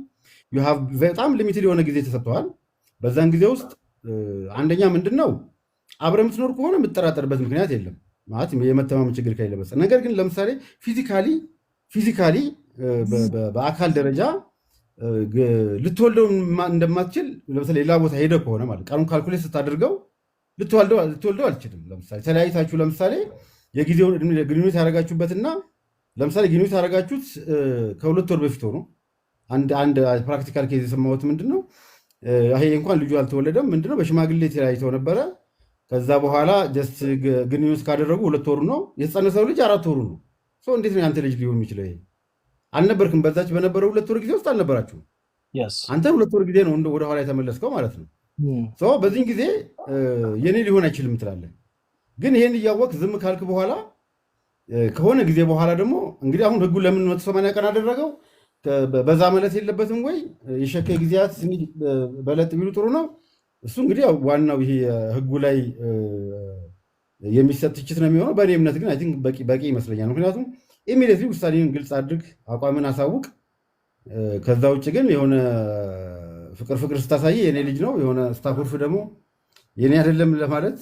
you have በጣም limited የሆነ ጊዜ ተሰጥተዋል። በዛን ጊዜ ውስጥ አንደኛ ምንድን ነው፣ አብረህ የምትኖር ከሆነ የምትጠራጠርበት ምክንያት የለም፣ ማለት የመተማመን ችግር ከሌለ በስተቀር። ነገር ግን ለምሳሌ physically በአካል ደረጃ ልትወልደው እንደማትችል ለምሳሌ ሌላ ቦታ ሄደ ከሆነ፣ ማለት ቀኑን calculate ስታደርገው ልትወልደው አልችልም። ለምሳሌ ተለያይታችሁ፣ ለምሳሌ የጊዜውን ግንኙነት ያደረጋችሁበትና ለምሳሌ ግንኙነት ያደረጋችሁት ከ2 ወር በፊት ሆኖ፣ አንድ practical case የሰማሁት ምንድን ነው፣ ይሄ እንኳን ልጁ አልተወለደም፣ ምንድነው፣ በሽማግሌ ተለያይተው ነበረ። ከዛ በኋላ just ግንኙነት ካደረጉ 2 ወሩ ነው። የተጸነሰው ልጅ 4 ወሩ ነው። So እንዴት ነው የአንተ ልጅ ሊሆን የሚችለው? ይሄ አልነበርክም። በዛች በነበረው 2 ወር ጊዜ ውስጥ አልነበራችሁም። አንተ 2 ወር ጊዜ ነው ወደኋላ የተመለስከው ማለት ነው። So በዚህን ጊዜ የኔ ሊሆን አይችልም ትላለህ። ግን ይሄን እያወቅህ ዝም ካልክ በኋላ ከሆነ ጊዜ በኋላ ደግሞ እንግዲህ አሁን ህጉ ለምን 180 ቀን አደረገው? በዛ ማለት የለበትም ወይ? የሸከ ጊዜያት ትንሽ በለጥ ቢሉ ጥሩ ነው። እሱ እንግዲህ ያው ዋናው ይሄ ህጉ ላይ የሚሰጥ ትችት ነው የሚሆነው። በእኔ እምነት ግን I think በቂ በቂ ይመስለኛል። ምክንያቱም immediately ውሳኔን ግልጽ አድርግ፣ አቋምን አሳውቅ። ከዛ ውጭ ግን የሆነ ፍቅር ፍቅር ስታሳይ የኔ ልጅ ነው፣ የሆነ ስታኮርፍ ደግሞ የኔ አይደለም ለማለት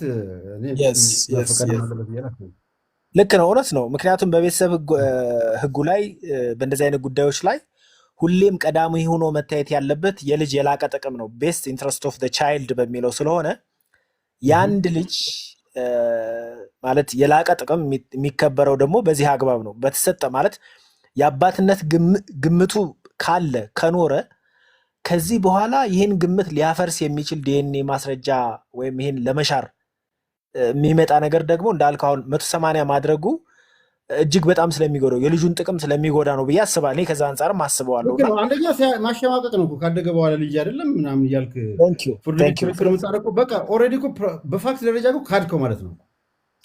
እኔ መፈቀድ አለበት ብዬ አላስብም። ልክ ነው፣ እውነት ነው። ምክንያቱም በቤተሰብ ህጉ ላይ በእንደዚህ አይነት ጉዳዮች ላይ ሁሌም ቀዳሚ ሆኖ መታየት ያለበት የልጅ የላቀ ጥቅም ነው። Best interest of child በሚለው ስለሆነ የአንድ ልጅ ማለት የላቀ ጥቅም የሚከበረው ደግሞ በዚህ አግባብ ነው። በተሰጠ ማለት የአባትነት ግምቱ ካለ ከኖረ ከዚህ በኋላ ይህን ግምት ሊያፈርስ የሚችል ዲኤንኤ ማስረጃ ወይም ይህን ለመሻር የሚመጣ ነገር ደግሞ እንዳልከው አሁን 180 ማድረጉ እጅግ በጣም ስለሚጎዳው፣ የልጁን ጥቅም ስለሚጎዳ ነው ብዬ አስባለሁ። እኔ ከዛ አንጻርም አስበዋለሁ። ልክ እና ነው። አንደኛ ማሸማቀቅ ነው እኮ፣ ካደገ በኋላ ልጅ አይደለም ምናምን እያልክ Thank you. ፍርድ ቤት Thank you. ክርክር የምታደርገው በቃ already እኮ በ fact ደረጃ እኮ ካድከው ማለት ነው።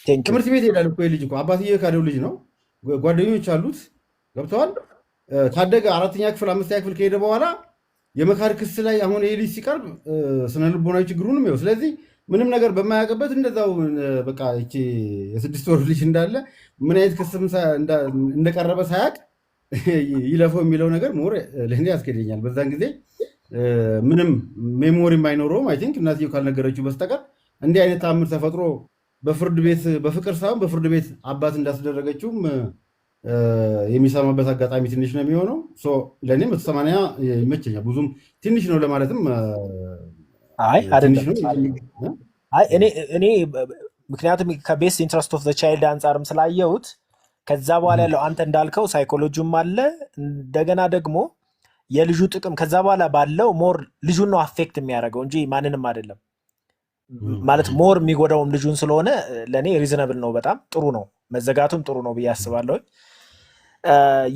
Thank you. ትምህርት ቤት ይሄዳል እኮ የልጅ እኮ አባትዬ የካደው ልጅ ነው። ጓደኞች አሉት፣ ገብተዋል። ካደገ አራተኛ ክፍል አምስተኛ ክፍል ከሄደ በኋላ የመካድ ክስ ላይ አሁን ይህ ልጅ ሲቀርብ ስነ ልቦናዊ ችግሩንም ይኸው። ስለዚህ ምንም ነገር በማያውቅበት እንደዛው በቃ ይቺ የ6 ወር ልጅ እንዳለ ምን አይነት ክስም እንደቀረበ ሳያውቅ ይለፈው የሚለው ነገር more ለእኔ ያስኬደኛል። በዛን ጊዜ ምንም memory ም አይኖረውም። I think እናትየው ካልነገረችው በስተቀር እንዲህ አይነት ተአምር ተፈጥሮ በፍርድ ቤት በፍቅር ሳይሆን በፍርድ ቤት አባት እንዳስደረገችውም የሚሰማበት አጋጣሚ ትንሽ ነው የሚሆነው። So ለእኔ 180 ይመቸኛል። ብዙም ትንሽ ነው ለማለትም አይ ትንሽ አይደለም። ነው። አይ እኔ ምክንያቱም ከ best interest of child አንጻርም ስላየሁት ከዛ በኋላ ያለው አንተ እንዳልከው ሳይኮሎጂውም አለ፣ እንደገና ደግሞ የልጁ ጥቅም ከዛ በኋላ ባለው more ልጁን ነው affect የሚያደርገው እንጂ ማንንም አይደለም። ማለት more የሚጎዳውም ልጁን ስለሆነ ለእኔ reasonable ነው፣ በጣም ጥሩ ነው፣ መዘጋቱም ጥሩ ነው ብዬ አስባለሁ።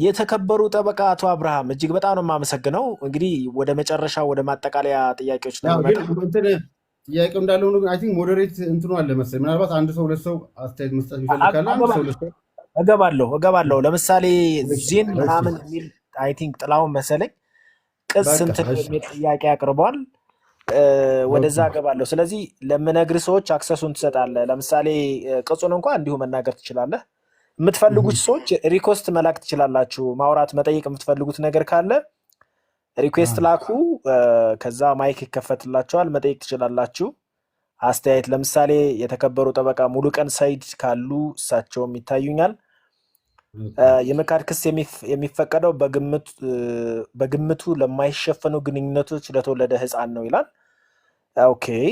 የተከበሩ ጠበቃ አቶ አብርሃም እጅግ በጣም ነው የማመሰግነው። እንግዲህ ወደ መጨረሻ ወደ ማጠቃለያ ጥያቄዎች ነው ያው ግን የምመጣው። እንትን ጥያቄው እንዳለ ሆኖ ግን I think moderate እንትኑ አለ መሰለኝ። ምናልባት አንድ ሰው ሁለት ሰው አስተያየት መስጠት የሚፈልግ ካለ አንድ ሰው ሁለት ሰው። እገባለሁ። ለምሳሌ ዜን ምናምን የሚል I think ጥላሁን መሰለኝ ቅጽ ስንት ነው የሚል ጥያቄ አቅርቧል። ወደዛ እገባለሁ። ስለዚህ ለምነግር ሰዎች access ኡን ትሰጣለህ። ለምሳሌ ቅጹን እንኳን እንዲሁ መናገር ትችላለህ። የምትፈልጉት ሰዎች request መላክ ትችላላችሁ። ማውራት መጠየቅ የምትፈልጉት ነገር ካለ request ላኩ። ከዛ mic ይከፈትላችኋል፣ መጠየቅ ትችላላችሁ። አስተያየት ለምሳሌ የተከበሩ ጠበቃ ሙሉቀን ሰይድ ካሉ እሳቸውም ይታዩኛል። የመካድ ክስ የሚፈቀደው በግምቱ ለማይሸፈኑ ግንኙነቶች ለተወለደ ሕፃን ነው ይላል። Okay፣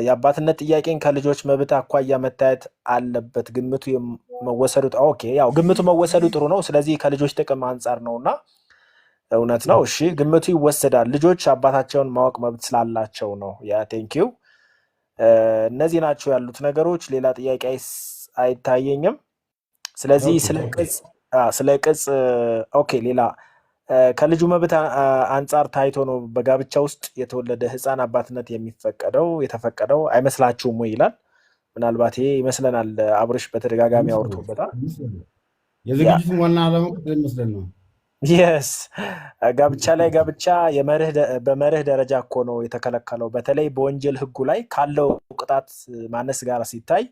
የአባትነት ጥያቄን ከልጆች መብት አኳያ መታየት አለበት። ግምቱ መወሰዱ okay፣ ያው ግምቱ መወሰዱ ጥሩ ነው። ስለዚህ ከልጆች ጥቅም አንጻር ነው እና እውነት ነው። እሺ ግምቱ ይወሰዳል። ልጆች አባታቸውን ማወቅ መብት ስላላቸው ነው። Yeah, thank you። እነዚህ ናቸው ያሉት ነገሮች። ሌላ ጥያቄ አይታየኝም። ስለዚህ ስለ ቅጽ okay። ሌላ ከልጁ መብት አንጻር ታይቶ ነው በጋብቻ ውስጥ የተወለደ ሕፃን አባትነት የሚፈቀደው የተፈቀደው አይመስላችሁም ወይ ይላል። ምናልባት ይሄ ይመስለናል። አብርሽ በተደጋጋሚ አውርቶበታል። የዝግጅቱን ዋና ዓላማ ይመስለን ነው። Yes፣ ጋብቻ ላይ ጋብቻ በመርህ ደረጃ እኮ ነው የተከለከለው። በተለይ በወንጀል ሕጉ ላይ ካለው ቅጣት ማነስ ጋር ሲታይ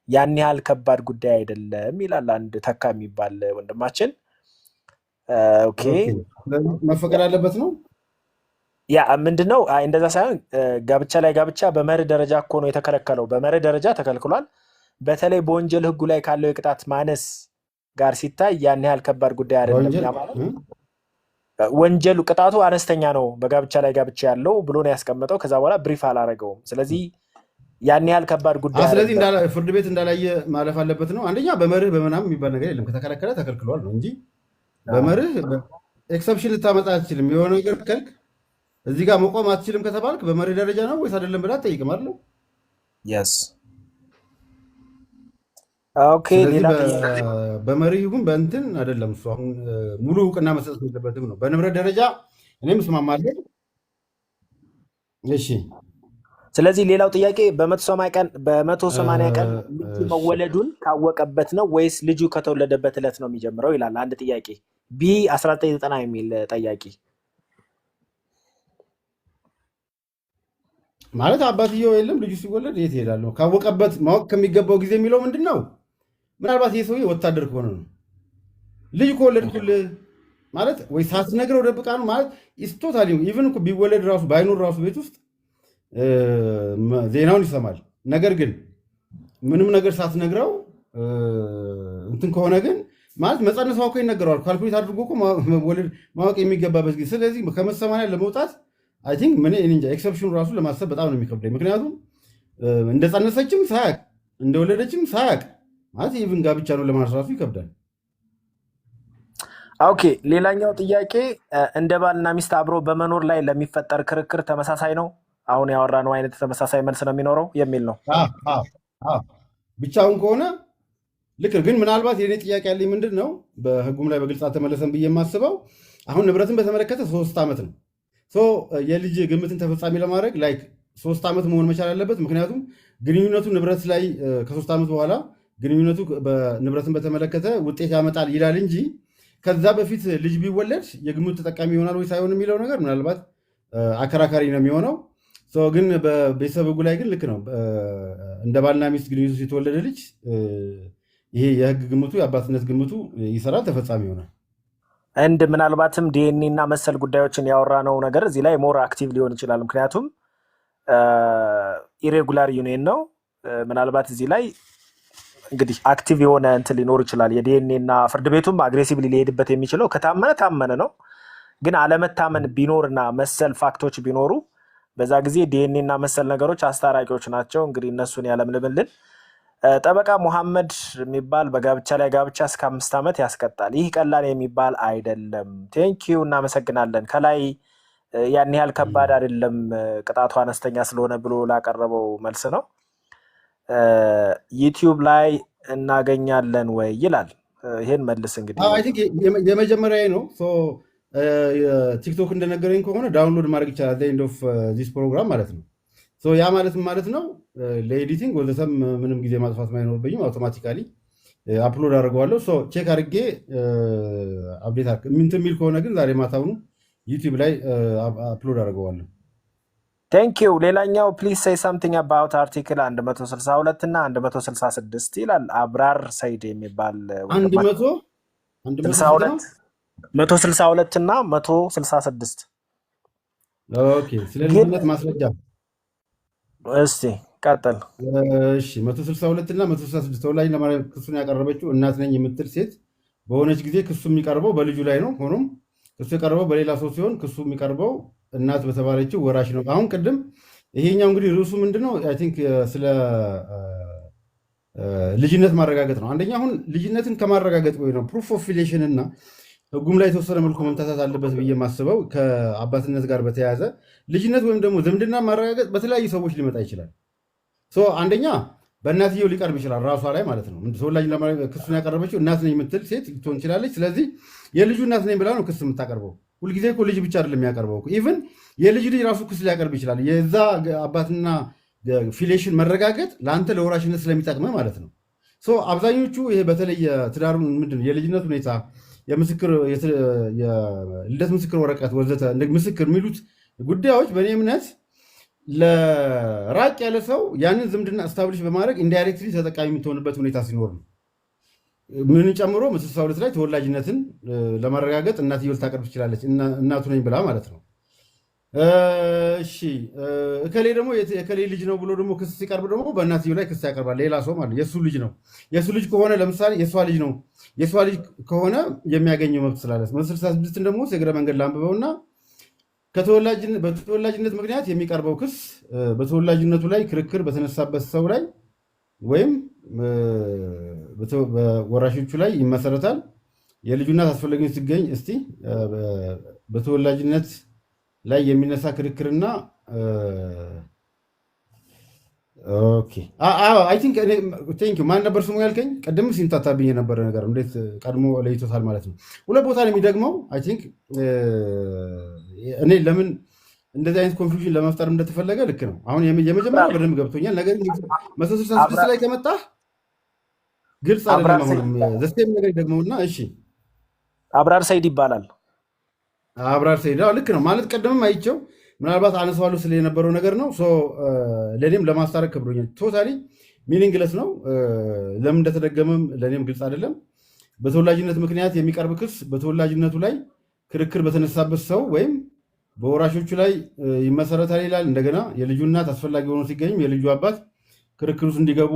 ያን ያህል ከባድ ጉዳይ አይደለም ይላል አንድ ተካ የሚባል ወንድማችን። Okay። መፈቀድ አለበት ነው። Yeah፣ ምንድነው? አይ እንደዛ ሳይሆን ጋብቻ ላይ ጋብቻ በመርህ ደረጃ እኮ ነው የተከለከለው። በመርህ ደረጃ ተከልክሏል። በተለይ በወንጀል ሕጉ ላይ ካለው የቅጣት ማነስ ጋር ሲታይ ያን ያህል ከባድ ጉዳይ አይደለም። በወንጀል ያ ማለት ወንጀሉ ቅጣቱ አነስተኛ ነው በጋብቻ ላይ ጋብቻ ያለው ብሎ ነው ያስቀመጠው። ከዛ በኋላ brief አላረገውም። ስለዚህ ያን ያህል ከባድ ጉዳይ ስለዚህ አይደለም። ፍርድ ቤት እንዳላየ ማለፍ አለበት ነው። አንደኛ በመርህ በምናምን የሚባል ነገር የለም። ከተከለከለ ተከልክሏል ነው እንጂ በመርህ exception ልታመጣ አትችልም። የሆነ ነገር ከልክ እዚህ ጋር መቆም አትችልም ከተባልክ በመርህ ደረጃ ነው ወይስ አይደለም ብለህ አትጠይቅም አይደል? Yes, okay። ስለዚህ ሌላ ጥያቄ በመርህ ይሁን በእንትን አይደለም፣ እሱ አሁን ሙሉ እውቅና መሰጠት የለበትም ነው። በንብረት ደረጃ እኔም እስማማለሁ። እሺ። ስለዚህ ሌላው ጥያቄ በ180 ቀን ልጁ መወለዱን ካወቀበት ነው ወይስ ልጁ ከተወለደበት ዕለት ነው የሚጀምረው ይላል። አንድ ጥያቄ B 1990 የሚል ጠያቂ። ማለት አባትየው የለም፣ ልጁ ሲወለድ የት ይሄዳል ነው። ካወቀበት ማወቅ ከሚገባው ጊዜ የሚለው ምንድን ነው? ምናልባት ይህ ሰውዬ ወታደር ከሆነ ነው። ልጅ ከወለድኩልህ ማለት ወይ ሳትነግረው ደብቃ ነው ማለት totally even እኮ ቢወለድ ራሱ ባይኖር ራሱ ቤት ውስጥ ዜናውን ይሰማል። ነገር ግን ምንም ነገር ሳትነግረው እንትን ከሆነ ግን ማለት መፀነሷ እኮ ይነገረዋል። Calculate አድርጎ እኮ መወለድ ማወቅ የሚገባበት ጊዜ። ስለዚህ ከ180 ለመውጣት I think ምን እኔ እንጃ፣ exception ኑ ራሱ ለማሰብ በጣም ነው የሚከብደኝ። ምክንያቱም እንደጸነሰችም ሳያቅ እንደወለደችም ሳያቅ ማለት even ጋብቻ ነው ለማለት ራሱ ይከብዳል። Okay። ሌላኛው ጥያቄ እንደ ባልና ሚስት አብሮ በመኖር ላይ ለሚፈጠር ክርክር ተመሳሳይ ነው፣ አሁን ያወራነው አይነት ተመሳሳይ መልስ ነው የሚኖረው የሚል ነው። አዎ። ብቻውን ከሆነ ልክ ነው። ግን ምናልባት የኔ ጥያቄ ያለኝ ምንድን ነው፣ በህጉም ላይ በግልጽ አልተመለሰም ብዬ የማስበው አሁን ንብረትን በተመለከተ 3 ዓመት ነው። So የልጅ ግምትን ተፈጻሚ ለማድረግ like 3 ዓመት መሆን መቻል አለበት። ምክንያቱም ግንኙነቱ ንብረት ላይ ከ3 ዓመት በኋላ ግንኙነቱ ንብረትን በተመለከተ ውጤት ያመጣል ይላል እንጂ ከዛ በፊት ልጅ ቢወለድ የግምቱ ተጠቃሚ ይሆናል ወይ ሳይሆን የሚለው ነገር ምናልባት አከራካሪ ነው የሚሆነው። So ግን በቤተሰብ ህጉ ላይ ግን ልክ ነው። እንደ ባልና ሚስት ግንኙነት የተወለደ ልጅ ይሄ የህግ ግምቱ የአባትነት ግምቱ ይሰራል፣ ተፈጻሚ ይሆናል። And ምናልባትም ዲኤንኤ እና መሰል ጉዳዮችን ያወራነው ነገር እዚህ ላይ more active ሊሆን ይችላል። ምክንያቱም irregular union ነው። ምናልባት እዚህ ላይ እንግዲህ active የሆነ እንትን ሊኖር ይችላል። የዲኤንኤ እና ፍርድ ቤቱም aggressively ሊሄድበት የሚችለው ከታመነ ታመነ ነው። ግን አለመታመን ቢኖርና መሰል fact ኦች ቢኖሩ በዛ ጊዜ ዲኤንኤ እና መሰል ነገሮች አስታራቂዎች ናቸው። እንግዲህ እነሱን ያለምልምልን። ጠበቃ ሙሐመድ የሚባል በጋብቻ ላይ ጋብቻ እስከ 5 ዓመት ያስቀጣል። ይህ ቀላል የሚባል አይደለም። Thank you፣ እናመሰግናለን። ከላይ ያን ያህል ከባድ አይደለም ቅጣቱ አነስተኛ ስለሆነ ብሎ ላቀረበው መልስ ነው። ዩቲዩብ ላይ እናገኛለን ወይ ይላል። ይሄን መልስ እንግዲህ። I think የመጀመሪያ ነው። ቲክቶክ እንደነገረኝ ከሆነ download ማድረግ ይቻላል end of this program ማለት ነው። So ያ ማለት ምን ማለት ነው? ለ editing ወዘተም ምንም ጊዜ ማጥፋት አይኖርብኝም። Automatically upload አድርገዋለሁ። So check አድርጌ update እንትን የሚል ከሆነ ግን ዛሬ ማታውኑ ዩቲዩብ ላይ upload አድርገዋለሁ። Thank you። ሌላኛው please say something about article 162 እና 166 ይላል። አብራር ሰይድ የሚባል አንድ ወንድማችን። መቶ አንድ መቶ ስልሳ ስንት ነው? ሁለት 162 እና 166። Okay፣ ስለ ግን ልጅነት ማስረጃ። እስቲ ቀጥል። እሺ፣ 162 እና 166 ተወላጅ ለማድረግ ክሱን ያቀረበችው እናት ነኝ የምትል ሴት በሆነች ጊዜ ክሱ የሚቀርበው በልጁ ላይ ነው። ሆኖም ክሱ የቀረበው በሌላ ሰው ሲሆን ክሱ የሚቀርበው እናት በተባለችው ወራሽ ነው። አሁን ቅድም ይሄኛው እንግዲህ ርዕሱ ምንድነው? I think ስለ ልጅነት ማረጋገጥ ነው። አንደኛ አሁን ልጅነትን ከማረጋገጥ ወይ ነው proof of filiation እና ህጉም ላይ የተወሰነ መልኩ መምታታት አለበት ብዬ የማስበው ከአባትነት ጋር በተያያዘ ልጅነት ወይም ደግሞ ዝምድና ማረጋገጥ በተለያዩ ሰዎች ሊመጣ ይችላል። So አንደኛ በእናትየው ሊቀርብ ይችላል፣ ራሷ ላይ ማለት ነው። ተወላጅ ክሱን ያቀረበችው እናት ነኝ የምትል ሴት ልትሆን ትችላለች። ስለዚህ የልጁ እናት ነኝ ብላ ነው ክስ የምታቀርበው። ሁልጊዜ እኮ ልጅ ብቻ አይደለም የሚያቀርበው፣ even የልጅ ልጅ ራሱ ክስ ሊያቀርብ ይችላል። የዛ አባትና filiation መረጋገጥ ለአንተ ለወራሽነት ስለሚጠቅም ማለት ነው። So አብዛኞቹ ይሄ በተለይ የትዳሩን ምንድን ነው የልጅነት ሁኔታ፣ የምስክር፣ የልደት ምስክር ወረቀት ወዘተ ምስክር የሚሉት ጉዳዮች በእኔ እምነት ለራቅ ያለ ሰው ያንን ዝምድና establish በማድረግ indirectly ተጠቃሚ የምትሆንበት ሁኔታ ሲኖር ነው። ምን ጨምሮ 162 ላይ ተወላጅነትን ለማረጋገጥ እናትየው ልታቀርብ ትችላለች፣ እናቱ ነኝ ብላ ማለት ነው። እሺ፣ እከሌ ደግሞ የእከሌ ልጅ ነው ብሎ ደግሞ ክስ ሲቀርብ ደግሞ በእናትየው ላይ ክስ ያቀርባል። ሌላ ሰው ማለት የእሱ ልጅ ነው። የእሱ ልጅ ከሆነ ለምሳሌ የእሷ ልጅ ነው፣ የእሷ ልጅ ከሆነ የሚያገኘው መብት ስላለ 166ን ደግሞ የእግረ መንገድ ላንብበውና በተወላጅነት ምክንያት የሚቀርበው ክስ በተወላጅነቱ ላይ ክርክር በተነሳበት ሰው ላይ ወይም በወራሾቹ ላይ ይመሰረታል። የልጁ እናት አስፈላጊ ሲገኝ እስቲ በተወላጅነት ላይ የሚነሳ ክርክርና okay፣ I think thank you። ማን ነበር ስሙ ያልከኝ? ቅድም ሲምታታብኝ የነበረ ነገር እንዴት ቀድሞ ለይቶታል ማለት ነው። ሁለት ቦታ ነው የሚደግመው። I think እኔ ለምን እንደዚህ አይነት confusion ለመፍጠር እንደተፈለገ ልክ ነው። አሁን የመጀመሪያው በደንብ ገብቶኛል። ነገር ግን 166 ላይ ከመጣህ ግልጽ አይደለም። አሁንም the same ነገር ደግመውና እሺ። አብራር ሰይድ ይባላል። አብራር ሰይድ፣ ልክ ነው ማለት ቀደምም አይቼው ምናልባት አነሳዋለሁ ስለ የነበረው ነገር ነው። ለእኔም ለማስታረቅ ከብዶኛል። Totally meaningless ነው። ለምን እንደተደገመም ለእኔም ግልጽ አይደለም። በተወላጅነት ምክንያት የሚቀርብ ክስ በተወላጅነቱ ላይ ክርክር በተነሳበት ሰው ወይም በወራሾቹ ላይ ይመሰረታል ይላል። እንደገና የልጁ እናት አስፈላጊ ሆኖ ሲገኝም የልጁ አባት ክርክር ውስጥ እንዲገቡ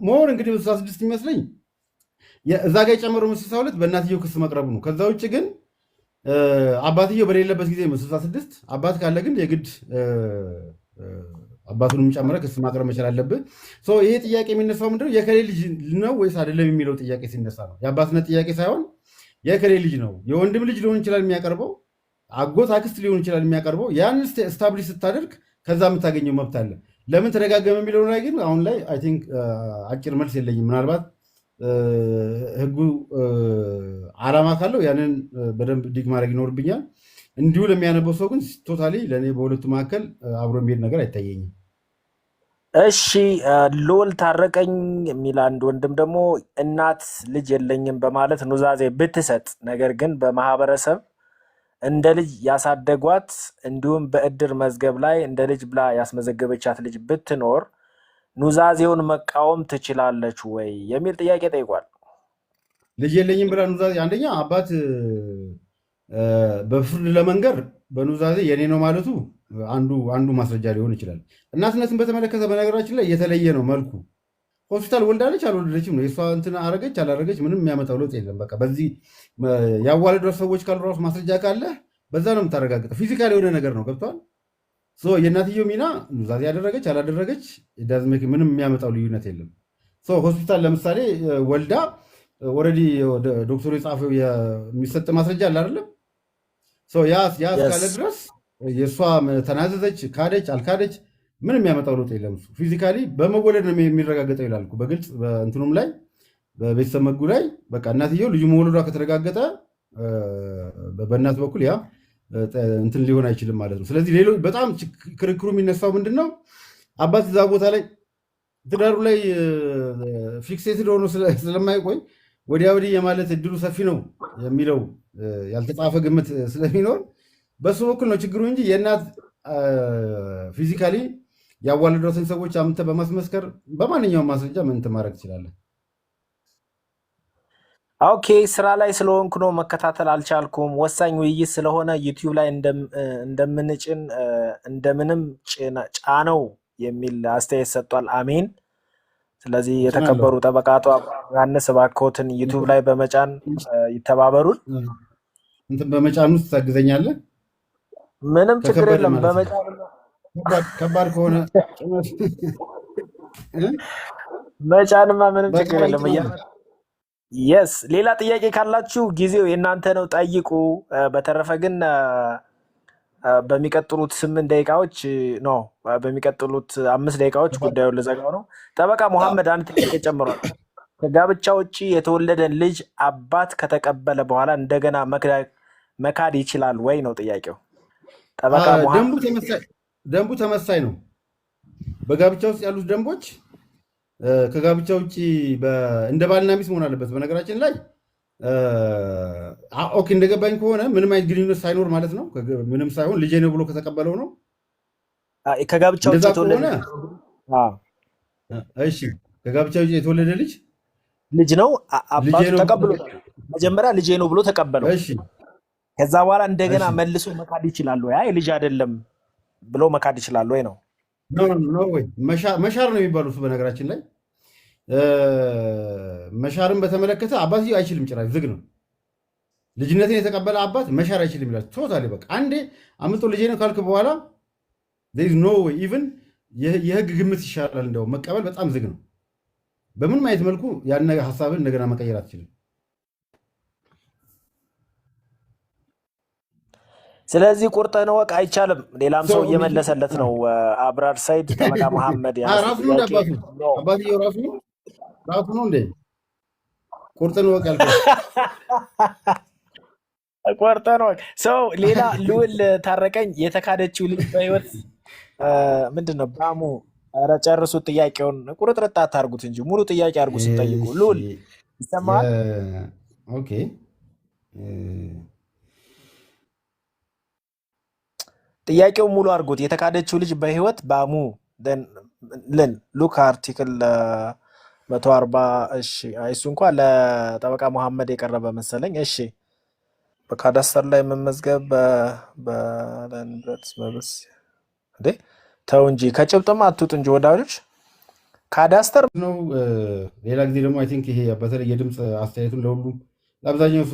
more እንግዲህ 66 ይመስለኝ እዛ ጋ የጨመረው 62 በእናትየው ክስ መቅረቡ ነው። ከዛ ውጭ ግን አባትየው በሌለበት ጊዜ 66፣ አባት ካለ ግን የግድ አባቱንም ጨምረ ክስ ማቅረብ መቻል አለብህ። ይሄ ጥያቄ የሚነሳው ምንድነው? የከሌ ልጅ ነው ወይስ አይደለም የሚለው ጥያቄ ሲነሳ ነው። የአባትነት ጥያቄ ሳይሆን የከሌ ልጅ ነው። የወንድም ልጅ ሊሆን ይችላል የሚያቀርበው፣ አጎት አክስት ሊሆን ይችላል የሚያቀርበው። ያን establish ስታደርግ ከዛ የምታገኘው መብት አለ። ለምን ተደጋገመ የሚለው ላይ ግን አሁን ላይ I think አጭር መልስ የለኝም። ምናልባት ህጉ ዓላማ ካለው ያንን በደንብ dig ማድረግ ይኖርብኛል። እንዲሁ ለሚያነበው ሰው ግን totally ለእኔ በሁለቱ መካከል አብሮ የሚሄድ ነገር አይታየኝም። እሺ፣ ሎል ታረቀኝ የሚል አንድ ወንድም ደግሞ እናት ልጅ የለኝም በማለት ኑዛዜ ብትሰጥ ነገር ግን በማህበረሰብ እንደ ልጅ ያሳደጓት እንዲሁም በእድር መዝገብ ላይ እንደ ልጅ ብላ ያስመዘገበቻት ልጅ ብትኖር ኑዛዜውን መቃወም ትችላለች ወይ የሚል ጥያቄ ጠይቋል። ልጅ የለኝም ብላ ኑዛዜ፣ አንደኛ አባት በፍርድ ለመንገር በኑዛዜ የኔ ነው ማለቱ አንዱ ማስረጃ ሊሆን ይችላል። እናትነትን በተመለከተ በነገራችን ላይ የተለየ ነው መልኩ። ሆስፒታል ወልዳለች አልወለደችም ነው፣ የእሷ እንትን አረገች አላረገች ምንም የሚያመጣው ለውጥ የለም። በቃ በዚህ ያዋለዷት ሰዎች ካሉ ራሱ ማስረጃ ካለ በዛ ነው የምታረጋግጠው። Physical የሆነ ነገር ነው። ገብቷል። የእናትየው ሚና ኑዛዜ ያደረገች አላደረገች doesn't make ምንም የሚያመጣው ልዩነት የለም። ሆስፒታል ለምሳሌ ወልዳ already ዶክተሩ የጻፈው የሚሰጥ ማስረጃ አለ አይደለም? ያ እስካለ ድረስ የእሷ ተናዘዘች፣ ካደች አልካደች ምንም የሚያመጣው ለውጥ የለም። እሱ physically በመወለድ ነው የሚረጋገጠው ይላል እኮ በግልጽ በእንትኑም ላይ በቤተሰብ ሕጉ ላይ። በቃ እናትየው ልጁ መወለዷ ከተረጋገጠ በእናት በኩል ያ እንትን ሊሆን አይችልም ማለት ነው። ስለዚህ ሌሎች በጣም ክርክሩ የሚነሳው ምንድን ነው? አባት እዛ ቦታ ላይ ትዳሩ ላይ fixated ሆኖ ስለማይቆይ ወዲያ ወዲህ የማለት እድሉ ሰፊ ነው የሚለው ያልተጻፈ ግምት ስለሚኖር በሱ በኩል ነው ችግሩ እንጂ የእናት physically ያዋለዷትን ሰዎች አምጥተህ በማስመስከር በማንኛውም ማስረጃ ምን ማድረግ ትችላለህ። Okay፣ ስራ ላይ ስለሆንኩ ነው መከታተል አልቻልኩም። ወሳኝ ውይይት ስለሆነ ዩቲዩብ ላይ እንደምንጭን እንደምንም ጫነው የሚል አስተያየት ሰጥቷል። አሜን። ስለዚህ እጭናለሁ። የተከበሩ ጠበቃ አቶ ዮሐንስ እባክዎትን ዩቲዩብ ላይ በመጫን ይተባበሩን። እንትን በመጫን ውስጥ ታግዘኛለህ? ምንም ችግር ከከበደ የለም። ማለት ነው። በመጫን ከባድ ከሆነ ጭነት እ? መጫንማ ምንም በቃ ችግር የለም። እጭናለሁ። Yes፣ ሌላ ጥያቄ ካላችሁ ጊዜው የእናንተ ነው፣ ጠይቁ። በተረፈ ግን በሚቀጥሉት 8 ደቂቃዎች፣ no፣ በሚቀጥሉት 5 ደቂቃዎች ጉዳዩን ልዘጋው ነው። ጠበቃ መሐመድ አንድ ጥያቄ ጨምሯል። ከጋብቻ ውጭ የተወለደን ልጅ አባት ከተቀበለ በኋላ እንደገና መካድ ይችላል ወይ ነው ጥያቄው። ጠበቃ መሐመድ። ደንቡ ተመሳሳይ ነው። በጋብቻ ውስጥ ያሉት ደንቦች ከጋብቻ ውጭ እንደ ባልና ሚስት መሆን አለበት። በነገራችን ላይ okay፣ እንደገባኝ ከሆነ ምንም አይነት ግንኙነት ሳይኖር ማለት ነው። ምንም ሳይሆን ልጄ ነው ብሎ ከተቀበለው ነው። ከጋብቻ ውጭ እንደዛ የተወለደ ከሆነ እሺ፣ ከጋብቻ ውጭ የተወለደ ልጅ ልጅ ነው። ልጄ አባቱ ነው ብሎ ተቀብሎታል። መጀመሪያ ልጄ ነው ብሎ ተቀበለው። ከዛ በኋላ እንደገና መልሶ መካድ ይችላል ወይ? አይ ልጅ አይደለም ብሎ መካድ ይችላል ወይ ነው። No, no way። መሻር ነው የሚባለው እሱ። በነገራችን ላይ መሻርን በተመለከተ አባትየው አይችልም፣ ጭራሽ ዝግ ነው። ልጅነትን የተቀበለ አባት መሻር አይችልም ይላል። Totally በቃ አንዴ አምልጦ ልጄ ነው ካልክ በኋላ no way። Even የህግ ግምት ይሻላል። እንደው መቀበል በጣም ዝግ ነው። በምንም አይነት መልኩ ያን ሀሳብን እንደገና መቀየር አትችልም። ስለዚህ ቁርጥህን እወቅ፣ አይቻልም። ሌላም ሰው እየመለሰለት ነው። አብራር ሰይድ፣ ጠበቃ መሐመድ ያነሱት ራሱ ነው እንደ ጥያቄ አባቱ ነው። አባትየው ራሱ ነው እንዴ ቁርጥን እወቅ ያልከው? ቁርጥህን እወቅ። ሰው ሌላ ልዑል ታረቀኝ የተካደችው ልጅ በህይወት ምንድን ነው ባሙ? ኧረ ጨርሱት ጥያቄውን፣ ቁርጥርጥ አታርጉት እንጂ ሙሉ ጥያቄ አድርጉ ስትጠይቁ። ልዑል ይሰማሃል? Okay። ጥያቄውን ሙሉ አድርጉት። የተካደችው ልጅ በህይወት ባሙ ልን look article 140። እሺ፣ አይ እሱ እንኳን ለጠበቃ መሐመድ የቀረበ መሰለኝ። እሺ፣ በካዳስተር ላይ መመዝገብ በንብረት መብት እንዴ? ተው እንጂ ከጭብጥማ አትውጥ እንጂ ወዳጆች። ካዳስተር ነው። ሌላ ጊዜ ደግሞ I think ይሄ በተለይ የድምፅ አስተያየቱን ለሁሉም ለአብዛኛው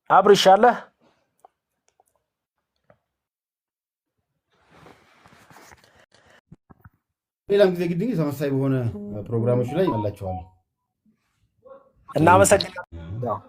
አብርሽ አለ። ሌላም ጊዜ ግድ ተመሳሳይ በሆነ ፕሮግራሞች ላይ አላቸዋለሁ። እናመሰግናለን።